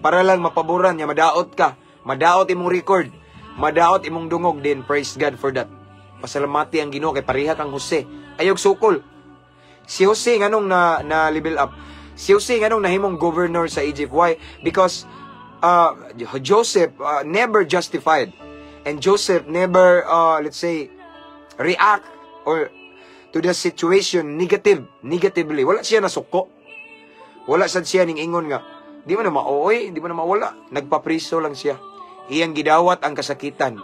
para lang mapaboran niya, madaot ka, madaot imong record, madaot imong dungog din. Praise God for that. Pasalamati ang Ginoo kay pareha kang Jose. Ayog sukol. Si Jose, nganong na level up? Si Jose, nganong nahimong governor sa Egypt? Why? Because Joseph never justified. And Joseph never, let's say, react or to the situation negatively. Wala siya nasuko. Wala sad siya ning ingon nga, "Di mo na maoy, di mo na mawala." Nagpapriso lang siya. Iyang gidawat ang kasakitan.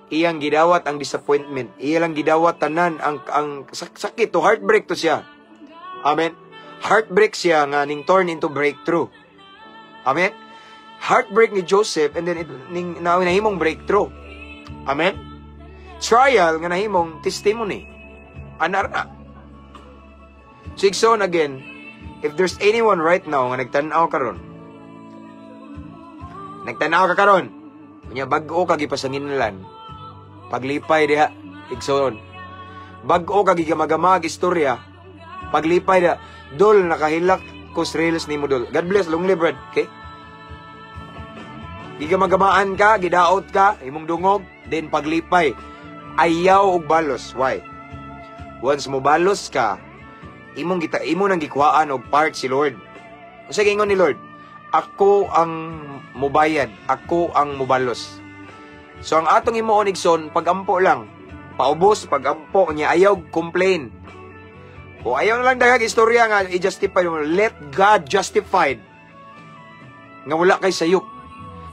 Iyang gidawat ang disappointment. Iyang gidawat tanan ang sakit to, heartbreak to siya. Amen. Heartbreak siya nga ning turn into breakthrough. Amen. Heartbreak ni Joseph and then it, ning na nahimong breakthrough. Amen. Trial nga nahimong testimony. Anara. So igsoon, again, if there's anyone right now nga nagtan-aw karon, nagtan-aw ka karon, unya bag-o ka gipasanginlan, paglipay diha, igsoon. Bag-o ka gigamagama istorya, paglipay diha, dol, nakahilak ko sa reels nimo, dol. God bless, long live, brad, okay? Gigamagamaan ka, gidaot ka, imong dungog, then paglipay. Ayaw og balos. Why? Once mo balos ka, Imong gita, imo nang gikuhaan og part si Lord. Unsa giingon ni Lord? Ako ang mubayad, ako ang mubalos. So ang atong himuon, igsoon, pagampo lang. Paubos, pagampo niya, ayaw complain. O ayaw na lang daghang istorya nga i-justify mo. Let God justified nga wala kay sayop.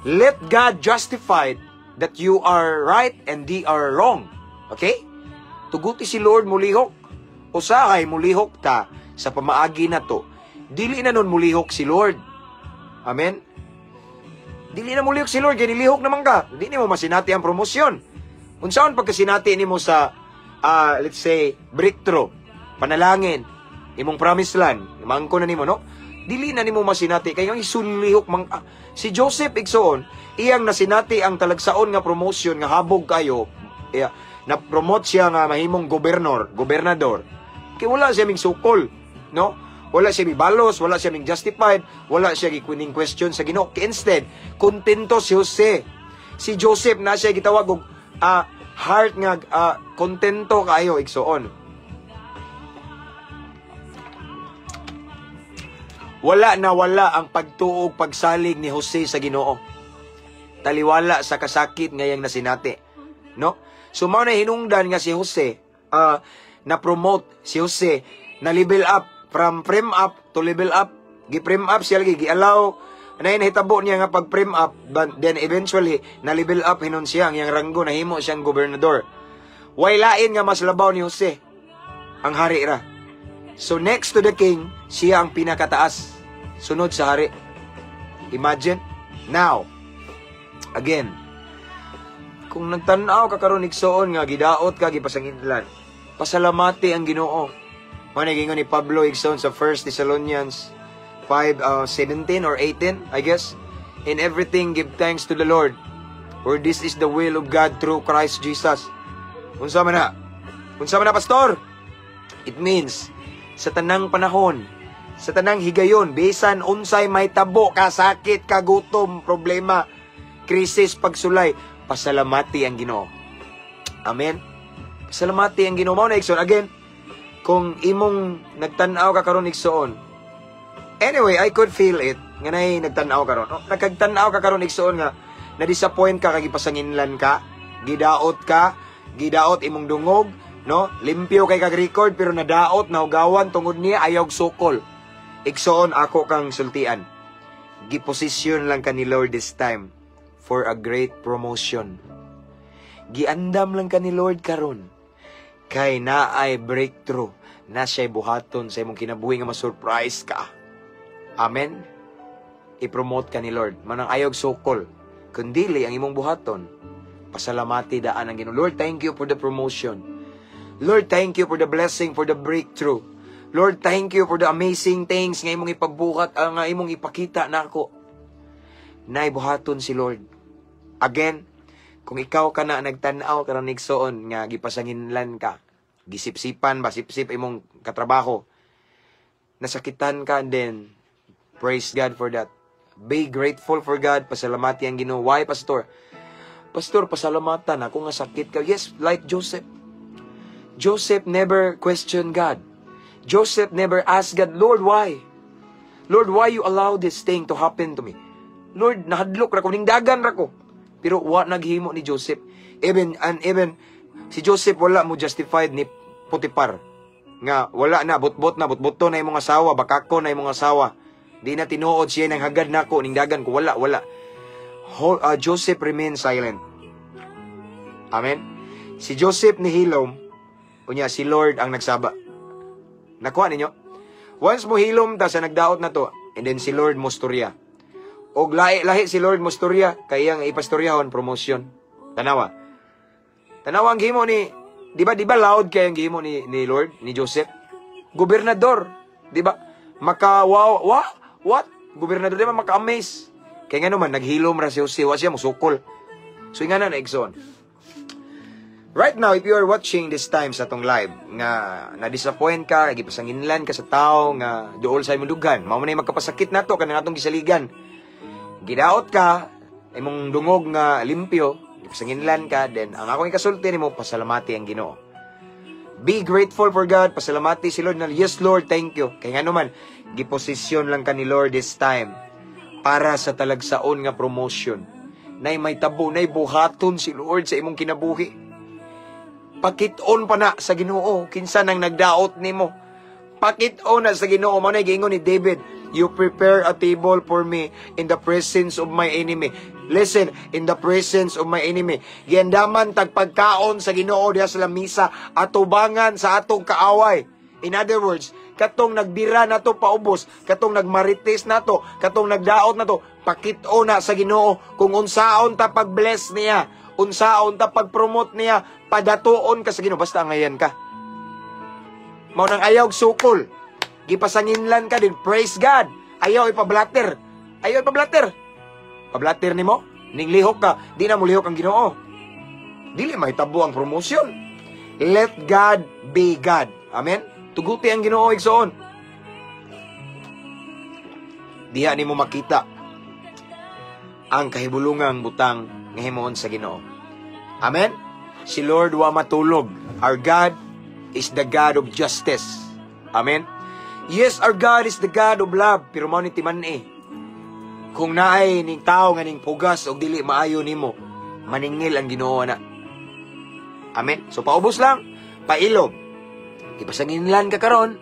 Let God justified that you are right and they are wrong. Okay? Tuguti si Lord mulihok. Usahay mulihok ta sa pamaagi na to. Dili na nun mulihok si Lord. Amen? Dili na mulihok si Lord, kay nilihok naman ka. Di nimo masinati ang promosyon. Unsaon pagkasinati nimo sa let's say, breakthrough, panalangin, imong promised land, mangko na nimo, no? Dili na nimo masinati kay ang isulihok mang si Joseph, igsoon, iyang nasinati ang talagsaon nga promotion nga habog kayo, iya, na promote siya nga mahimong gobernador, gobernador. Kay wala siya ming sukol, no? Wala siya mibalos, wala siya ming justified, wala siya gikuning question sa Ginoo. Instead, kontento si Jose. Si Joseph na siya gitawag og heart nga kontento kaayo, igsoon. Wala na wala ang pagtuog pagsalig ni Jose sa Ginoo. Taliwala sa kasakit ngayang nasinati. No? So mao na hinungdan nga si Jose na promote si Jose, na level up from frame up to level up. Gi-frame up siya lagi, gi-allow na nahitabo niya nga pag frame up, but then eventually na level up hinon siya ang iyang ranggo, nahimo siyang gobernador. Way lain nga mas labaw ni Jose, ang hari ra. So next to the king, siya ang pinakataas sunod sa hari. Imagine. Now, again, kung nagtan-aw ka karon, igsoon, nga gidaot ka, gipasanginlan, pasalamati ang Ginoo. Mao ni ni Pablo, igsoon, sa 1 Thessalonians 5, 17 or 18, I guess. "In everything give thanks to the Lord, for this is the will of God through Christ Jesus." Unsa man na? Unsa man na, pastor? It means sa tanang panahon, sa tanang higayon, bisan unsay may tabo, kasakit, kagutom, problema, krisis, pagsulay, pasalamati ang Ginoo. Amen. Pasalamati ang Ginoo. Mao na, igsoon, again, kung imong nagtan-aw ka karon, igsoon. Anyway, I could feel it nga nay nagtan-aw karon. Oh, nagkagtan-aw ka karon, igsoon, nga na-disappoint ka kay gipasanginlan ka, gidaot ka, gidaot imong dungog, no? Limpyo kay kag record pero nadaot, nahugawan tungod niya ayaw sukol. Igsoon, ako kang sultian. Giposisyon lang ka ni Lord this time for a great promotion. Giandam lang ka ni Lord karon kay naay breakthrough na siya'y buhaton sa imong kinabuhi nga ma-surprise ka. Amen? I-promote ka ni Lord. Manang ayog sukol. Kundili ang imong buhaton, pasalamati daan ang Ginoo. Lord, thank you for the promotion. Lord, thank you for the blessing, for the breakthrough. Lord, thank you for the amazing things nga imong ipabuhat, nga imong ipakita nako. Naibuhaton si Lord. Again, kung ikaw ka na nagtan-aw karon, igsoon, nga gipasanginlan ka, gisipsipan ba, sipsip imong katrabaho, nasakitan ka, and then praise God for that. Be grateful for God, pasalamati ang Ginoo. Why, pastor? Pastor, pasalamatan ako nga sakit ka. Yes, like Joseph. Joseph never questioned God. Joseph never asked God, "Lord, why? Lord, why you allow this thing to happen to me? Lord, nahadlok ra ko, ningdagan ra ko." Pero wa naghimo ni Joseph. Even, and even, si Joseph wala mo justified ni Potiphar. Nga, wala na, butbot na, butbuto na imong asawa, bakako na imong asawa. Di na tinuod siya nang hagad nako, ningdagan ko, wala, wala. Joseph remained silent. Amen? Si Joseph nihilom, unya si Lord ang nagsaba. Nakuha ninyo? Once mo hilom ta sa nagdaot na to, and then si Lord mo storya. Og lahi-lahi si Lord mo storya, kay iyang ipastoryahon promotion. Tanawa. Tanawa ang gihimo ni, di ba loud kay ang gihimo ni Lord, ni Joseph? Gobernador, di ba? Maka wow, what? Gobernador, di ba maka-amaze? Kay nga naman naghilom ra si Jose, wa siya musukol. So nga na igsoon. Right now, if you are watching this time sa atong live, nga na-disappoint ka, gipasanginlan ka sa tao, nga duol sa imong dughan, mao man ay magkapasakit nato kanang atong gisaligan. Gidaot ka, imong dungog nga limpyo, gipasanginlan ka, then ang akong ikasulti nimo, pasalamati ang Ginoo. Be grateful for God. Pasalamati si Lord na, "Yes Lord, thank you." Kay ngano man, giposisyon lang ka ni Lord this time para sa talagsaon nga promotion. Nay may tabo, nay buhaton si Lord sa imong kinabuhi. Pakit-on pa na sa Ginoo kinsa nang nagdaot nimo. Pakit-on na sa Ginoo. Mao na giingon ni David, "You prepare a table for me in the presence of my enemy." Listen, in the presence of my enemy. Giandaman tag pagkaon sa Ginoo diha sa lamisa atubangan sa atong kaaway. In other words, katong nagbira nato paubos, katong nagmarites nato, katong nagdaot nato, pakit-on na sa Ginoo kung unsaon ta pag-bless niya, unsaon ta pag-promote niya, padatuon ka sa Ginoo, basta angayan ka. Mao nang ayaw sukol. Gipasanginlan ka din, praise God. Ayaw ipablatter. Ayaw ipablatter. Pablatter nimo, ning lihok ka, di na mo lihok ang Ginoo. Dili mahitabo ang promotion. Let God be God. Amen. Tuguti ang Ginoo, igsoon. Diha nimo makita ang kahibulungang butang nga himuon sa Ginoo. Amen. Si Lord wa matulog. Our God is the God of justice. Amen. Yes, our God is the God of love, pero mao ni timan-i. Kung naay ning tao nga ning pugas og dili maayo nimo, maningil ang Ginoo na. Amen. So paubos lang, pailob. Ipasanginlan ka karon,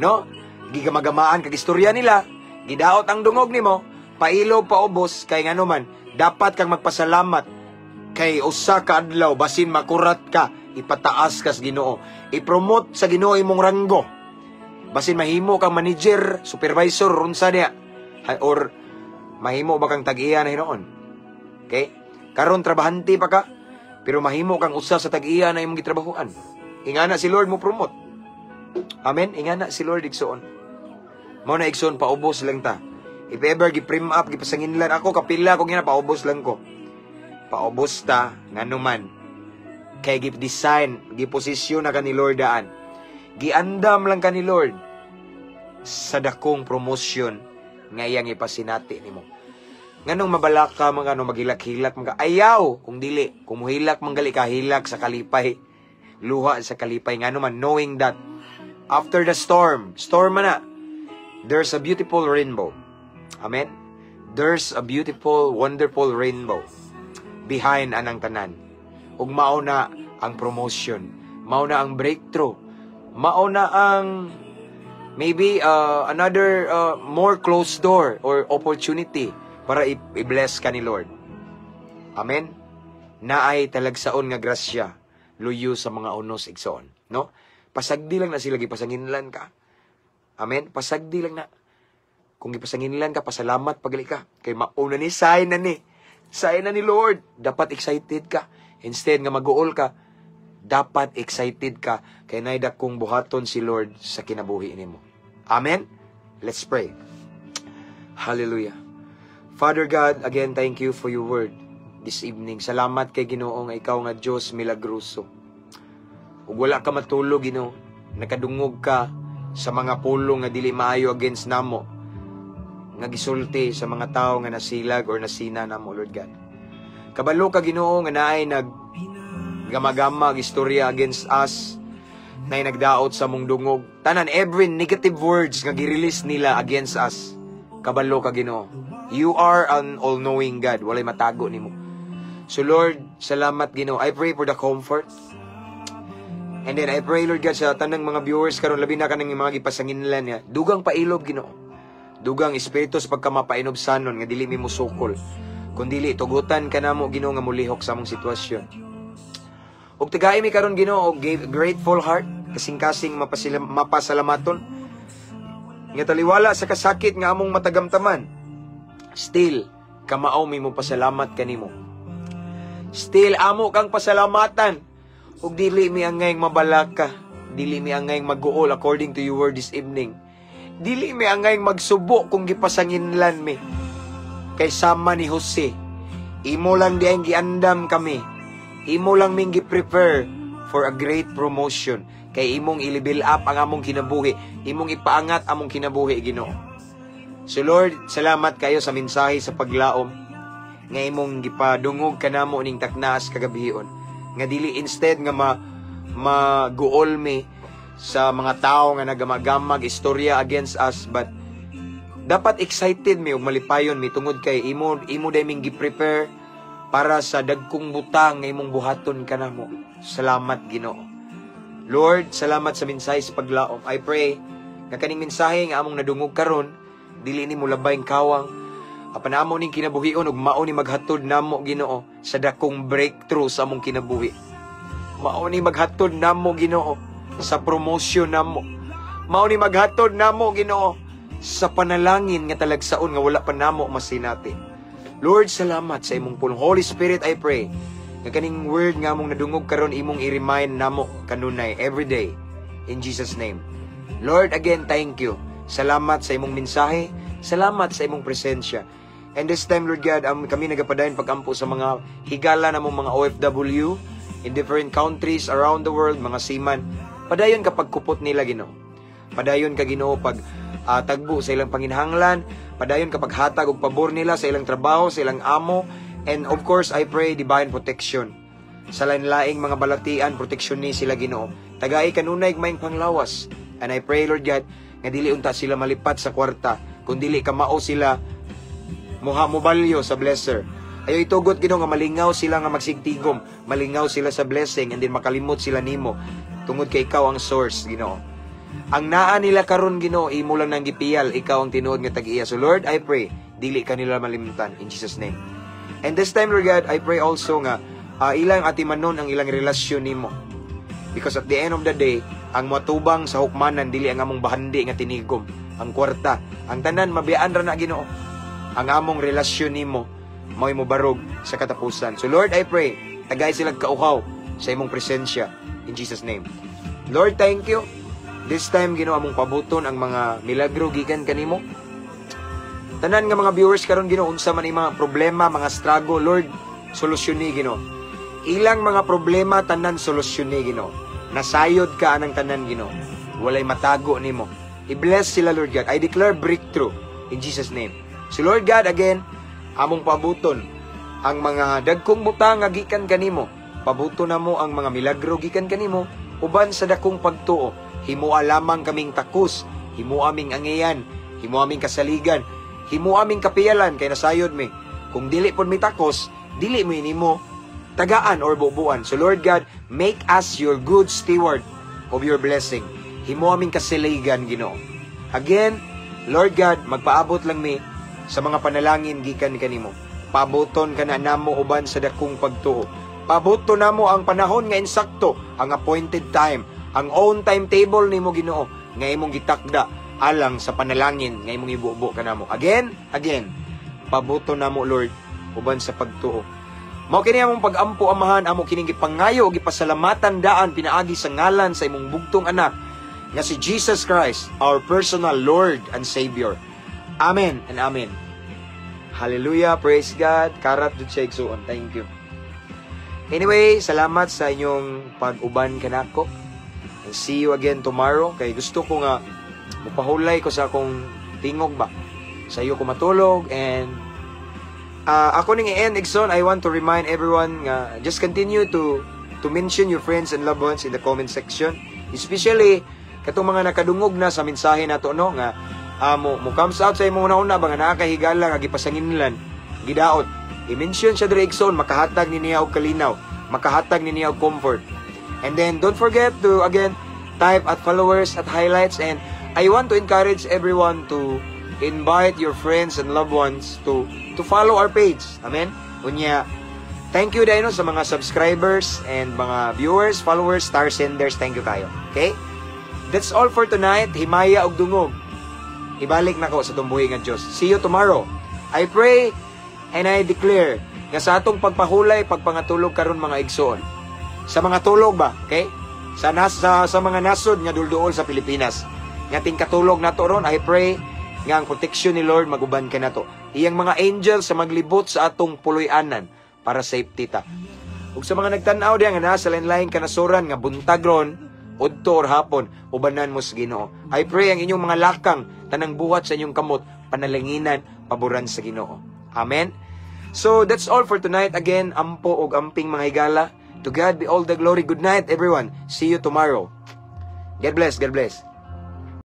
no? Gigamagamaan kag istorya nila, gidaot ang dungog nimo, pailob, paubos, kay ngano man, dapat kang magpasalamat kay usa ka adlaw basin makurat ka, ipataas ka sa Ginoo. I-promote sa Ginoo imong ranggo. Basin mahimo kang manager, supervisor, unsa niya, or mahimo ba kang tag-iya na hinuon. Okay? Karon trabahante pa ka, pero mahimo kang usa sa tag-iya na imong gitrabahuan. Ingana si Lord mo promote. Amen? Ingana si Lord, igsoon. Mao na, igsoon, paubos lang ta. If ever gi-frame up, gipasanginlan ako, kapila ko gina, paubos lang ko. Paubos ta, ngano man, kay gi-design, giposisyon na ka ni Lord daan. Giandam lang ka ni Lord sa dakong promotion nga iyang ipasinati nimo. Nganong mabalaka mga ano, maghilak-hilak mga ayaw kung dili, kung muhilak manggali ka, hilak sa kalipay, luha sa kalipay, ngano man, knowing that after the storm, storm man na, there's a beautiful rainbow. Amen. There's a beautiful, wonderful rainbow behind anang tanan. Ug mao na ang promotion, mao na ang breakthrough, mao na ang maybe another more closed door or opportunity para i-bless ka ni Lord. Amen? Naay talagsaon nga grasya luyo sa mga unos, igsoon, no? Pasagdi lang na sila gipasanginlan ka. Amen? Pasagdi lang na. Kung gipasanginlan ka, pasalamat pagali ka. Kay mauna ni, sign na ni. Sign na ni Lord. Dapat excited ka. Instead nga mag-uol ka, dapat excited ka kay nay dakong buhaton si Lord sa kinabuhi nimo. Amen? Let's pray. Hallelujah. Father God, again, thank you for your word this evening. Salamat kay Ginoo nga ikaw nga Diyos milagroso. Ug wala ka matulog, Ginoo. Nakadungog ka sa mga pulong nga dili maayo against namo nga gisulti sa mga tao nga nasilag or nasina namo, Lord God. Kabalo ka, Ginoo, nga naay nag gamagama istorya against us, naay nagdaot sa mong dungog. Tanan, every negative words nga gi-release nila against us. Kabalo ka, Ginoo. You are an all-knowing God. Walay matago nimo. So Lord, salamat, Ginoo. I pray for the comfort. And then I pray, Lord God, sa tanang mga viewers karon, labi na kanang mga gipasanginlan niya. Dugang pailob, Ginoo. Dugang espiritu sa pagkamapainubsanon nga dili mi musukol. Kun dili tugutan ka namo, Ginoo, nga mulihok sa among sitwasyon. Ug tagai mi karon, Ginoo, og grateful heart, kasing-kasing mapasalamaton. Nga taliwala sa kasakit nga among matagamtaman, still kamao mi mo pasalamat kanimo. Still amo kang pasalamatan. Ug dili mi angay mabalaka, dili mi angay maguol according to your word this evening. Dili mi angay magsubo kung gipasanginlan mi. Kay sama ni Jose, imo lang di ang giandam kami. Imo lang ming gi-prepare for a great promotion. Kay imong i-level up ang among kinabuhi, imong ipaangat among kinabuhi, Ginoo. So Lord, salamat kayo sa mensahe sa paglaom nga imong gipadungog kanamo ning taknaas kagabion. Nga dili instead nga ma Maguol mi sa mga tao nga nagamagamag istorya against us, but dapat excited mi ug malipayon mi tungod kay imo day ming gi-prepare para sa dagkong butang nga imong buhaton kanamo. Salamat, Ginoo. Lord, salamat sa mensahe sa paglaom. I pray nga kaning mensahe nga among nadungog karon dili ni molabay kawang apan amo ning kinabuhion ug mao ni maghatod namo, Ginoo, sa dakong breakthrough sa among kinabuhi. Mao ni maghatod namo, Ginoo, sa promotion namo. Mao ni maghatod namo, Ginoo, sa panalangin nga talagsaon nga wala pa namo masinati. Lord, salamat sa imong pulong. Holy Spirit, I pray nga kaning word nga among nadungog karon imong i-remind namo kanunay every day. In Jesus' name. Lord, again, thank you. Salamat sa imong mensahe. Salamat sa imong presensya. And this time, Lord God, kami nagapadayon pagampo sa mga higala namong mga OFW in different countries around the world, mga seaman. Padayon ka pagkupot nila, Ginoo. Padayon ka, Ginoo, pag tagbo sa ilang panginhanglan, padayon ka paghatag og pabor nila sa ilang trabaho, sa ilang amo, and of course, I pray divine protection. Sa lain-laing mga balatian, protection ni sila, Ginoo. Tagai kanunay maayong panglawas. And I pray, Lord God, nga dili unta sila malipat sa kwarta, kung dili ka mao sila muha mobalyo sa blesser. Ayo itugot, Ginoo, nga malingaw sila nga magsigtigom, malingaw sila sa blessing and then makalimot sila nimo tungod kay ikaw ang source, Ginoo. Ang naa nila karon, Ginoo, imo lang nang gipiyal, ikaw ang tinuod nga tag-iya. So Lord, I pray dili ka nila malimtan in Jesus' name. And this time, Lord God, I pray also nga ilang atimanon ang ilang relasyon nimo. Because at the end of the day, ang matubang sa hukmanan dili ang among bahandi nga tinigom, ang kwarta, ang tanan mabiyaan ra na, Ginoo. Ang among relasyon nimo mao'y mobarog sa katapusan. So Lord, I pray, tagay sila kauhaw sa imong presensya in Jesus' name. Lord, thank you. This time, Ginoo, among pabuton ang mga milagro gikan kanimo. Tanan nga mga viewers karon, Ginoo, unsa man ang mga problema, mga struggle, Lord, solusyon ni, Ginoo. Ilang mga problema tanan solusyon ni, Ginoo. Nasayod ka anang tanan, Ginoo. Walay matago nimo. I-bless sila, Lord God. I declare breakthrough in Jesus' name. So Lord God, again, among pabuton ang mga dagkong butang nga gikan kanimo. Pabuton namo ang mga milagro gikan kanimo uban sa dakong pagtuo. Himoa lamang kaming takos, himoa aming angiyan, himoa aming kasaligan, himoa aming kapiyalan kay nasayod mi. Kung dili pod mi takos, dili mo nimo tagaan or bubuan. So Lord God, make us your good steward of your blessing. Himo aming kasaligan, Ginoo. Again, Lord God, magpaabot lang mi sa mga panalangin gikan kanimo. Pabuton ka na namo uban sa dakong pagtuo. Pabuton namo ang panahon nga insakto, ang appointed time, ang own timetable nimo, Ginoo, nga imong gitakda alang sa panalangin nga imong ibubo kanamo. Again, again, pabuton namo, Lord, uban sa pagtuo. Mao kini among pag-ampo, Amahan, amo kining gipangayo ug gipasalamatan daan pinaagi sa ngalan sa imong bugtong anak nga si Jesus Christ, our personal Lord and Savior. Amen and amen. Hallelujah, praise God. Karat jud siya, igsuon. Thank you. Anyway, salamat sa inyong pag-uban kanako. And see you again tomorrow. Kay gusto ko nga mupahulay ko sa akong tingog ba. Sa iyo ko matulog and ako ning i-end, igsoon, I want to remind everyone nga just continue to mention your friends and loved ones in the comment section. Especially katong mga nakadungog na sa mensahe nato, no, nga mo comes out sa imong una-una ba nga naa kay higala nga gipasanginlan, gidaot. I-mention siya diri, igsoon, makahatag ni niya og kalinaw, makahatag ni niya og comfort. And then don't forget to again type @followers, @highlights, and I want to encourage everyone to invite your friends and loved ones to follow our page. Amen. Unya, thank you dahil sa mga subscribers and mga viewers, followers, star senders. Thank you kayo. Okay? That's all for tonight. Himaya og dungog. Ibalik nako sa tumbuhi nga Dios. See you tomorrow. I pray and I declare nga sa atong pagpahulay, pagpangatulog karon, mga igsoon. Sa mga tulog ba, okay? Sa mga nasod nga dulduol sa Pilipinas. Nga tingkatulog nato ron, I pray nga ang protection ni Lord maguban kanato. Iyang mga angels sa maglibot sa atong puloy-anan para safety ta. Ug sa mga nagtan-aw diya nga nasa lain-laing kanasuran nga buntag ron, udto or hapon, ubanan mo sa Ginoo. I pray ang inyong mga lakang, tanang buhat sa inyong kamot, panalanginan, paboran sa Ginoo. Amen. So that's all for tonight. Again, ampo og amping, mga higala. To God be all the glory. Good night, everyone. See you tomorrow. God bless. God bless.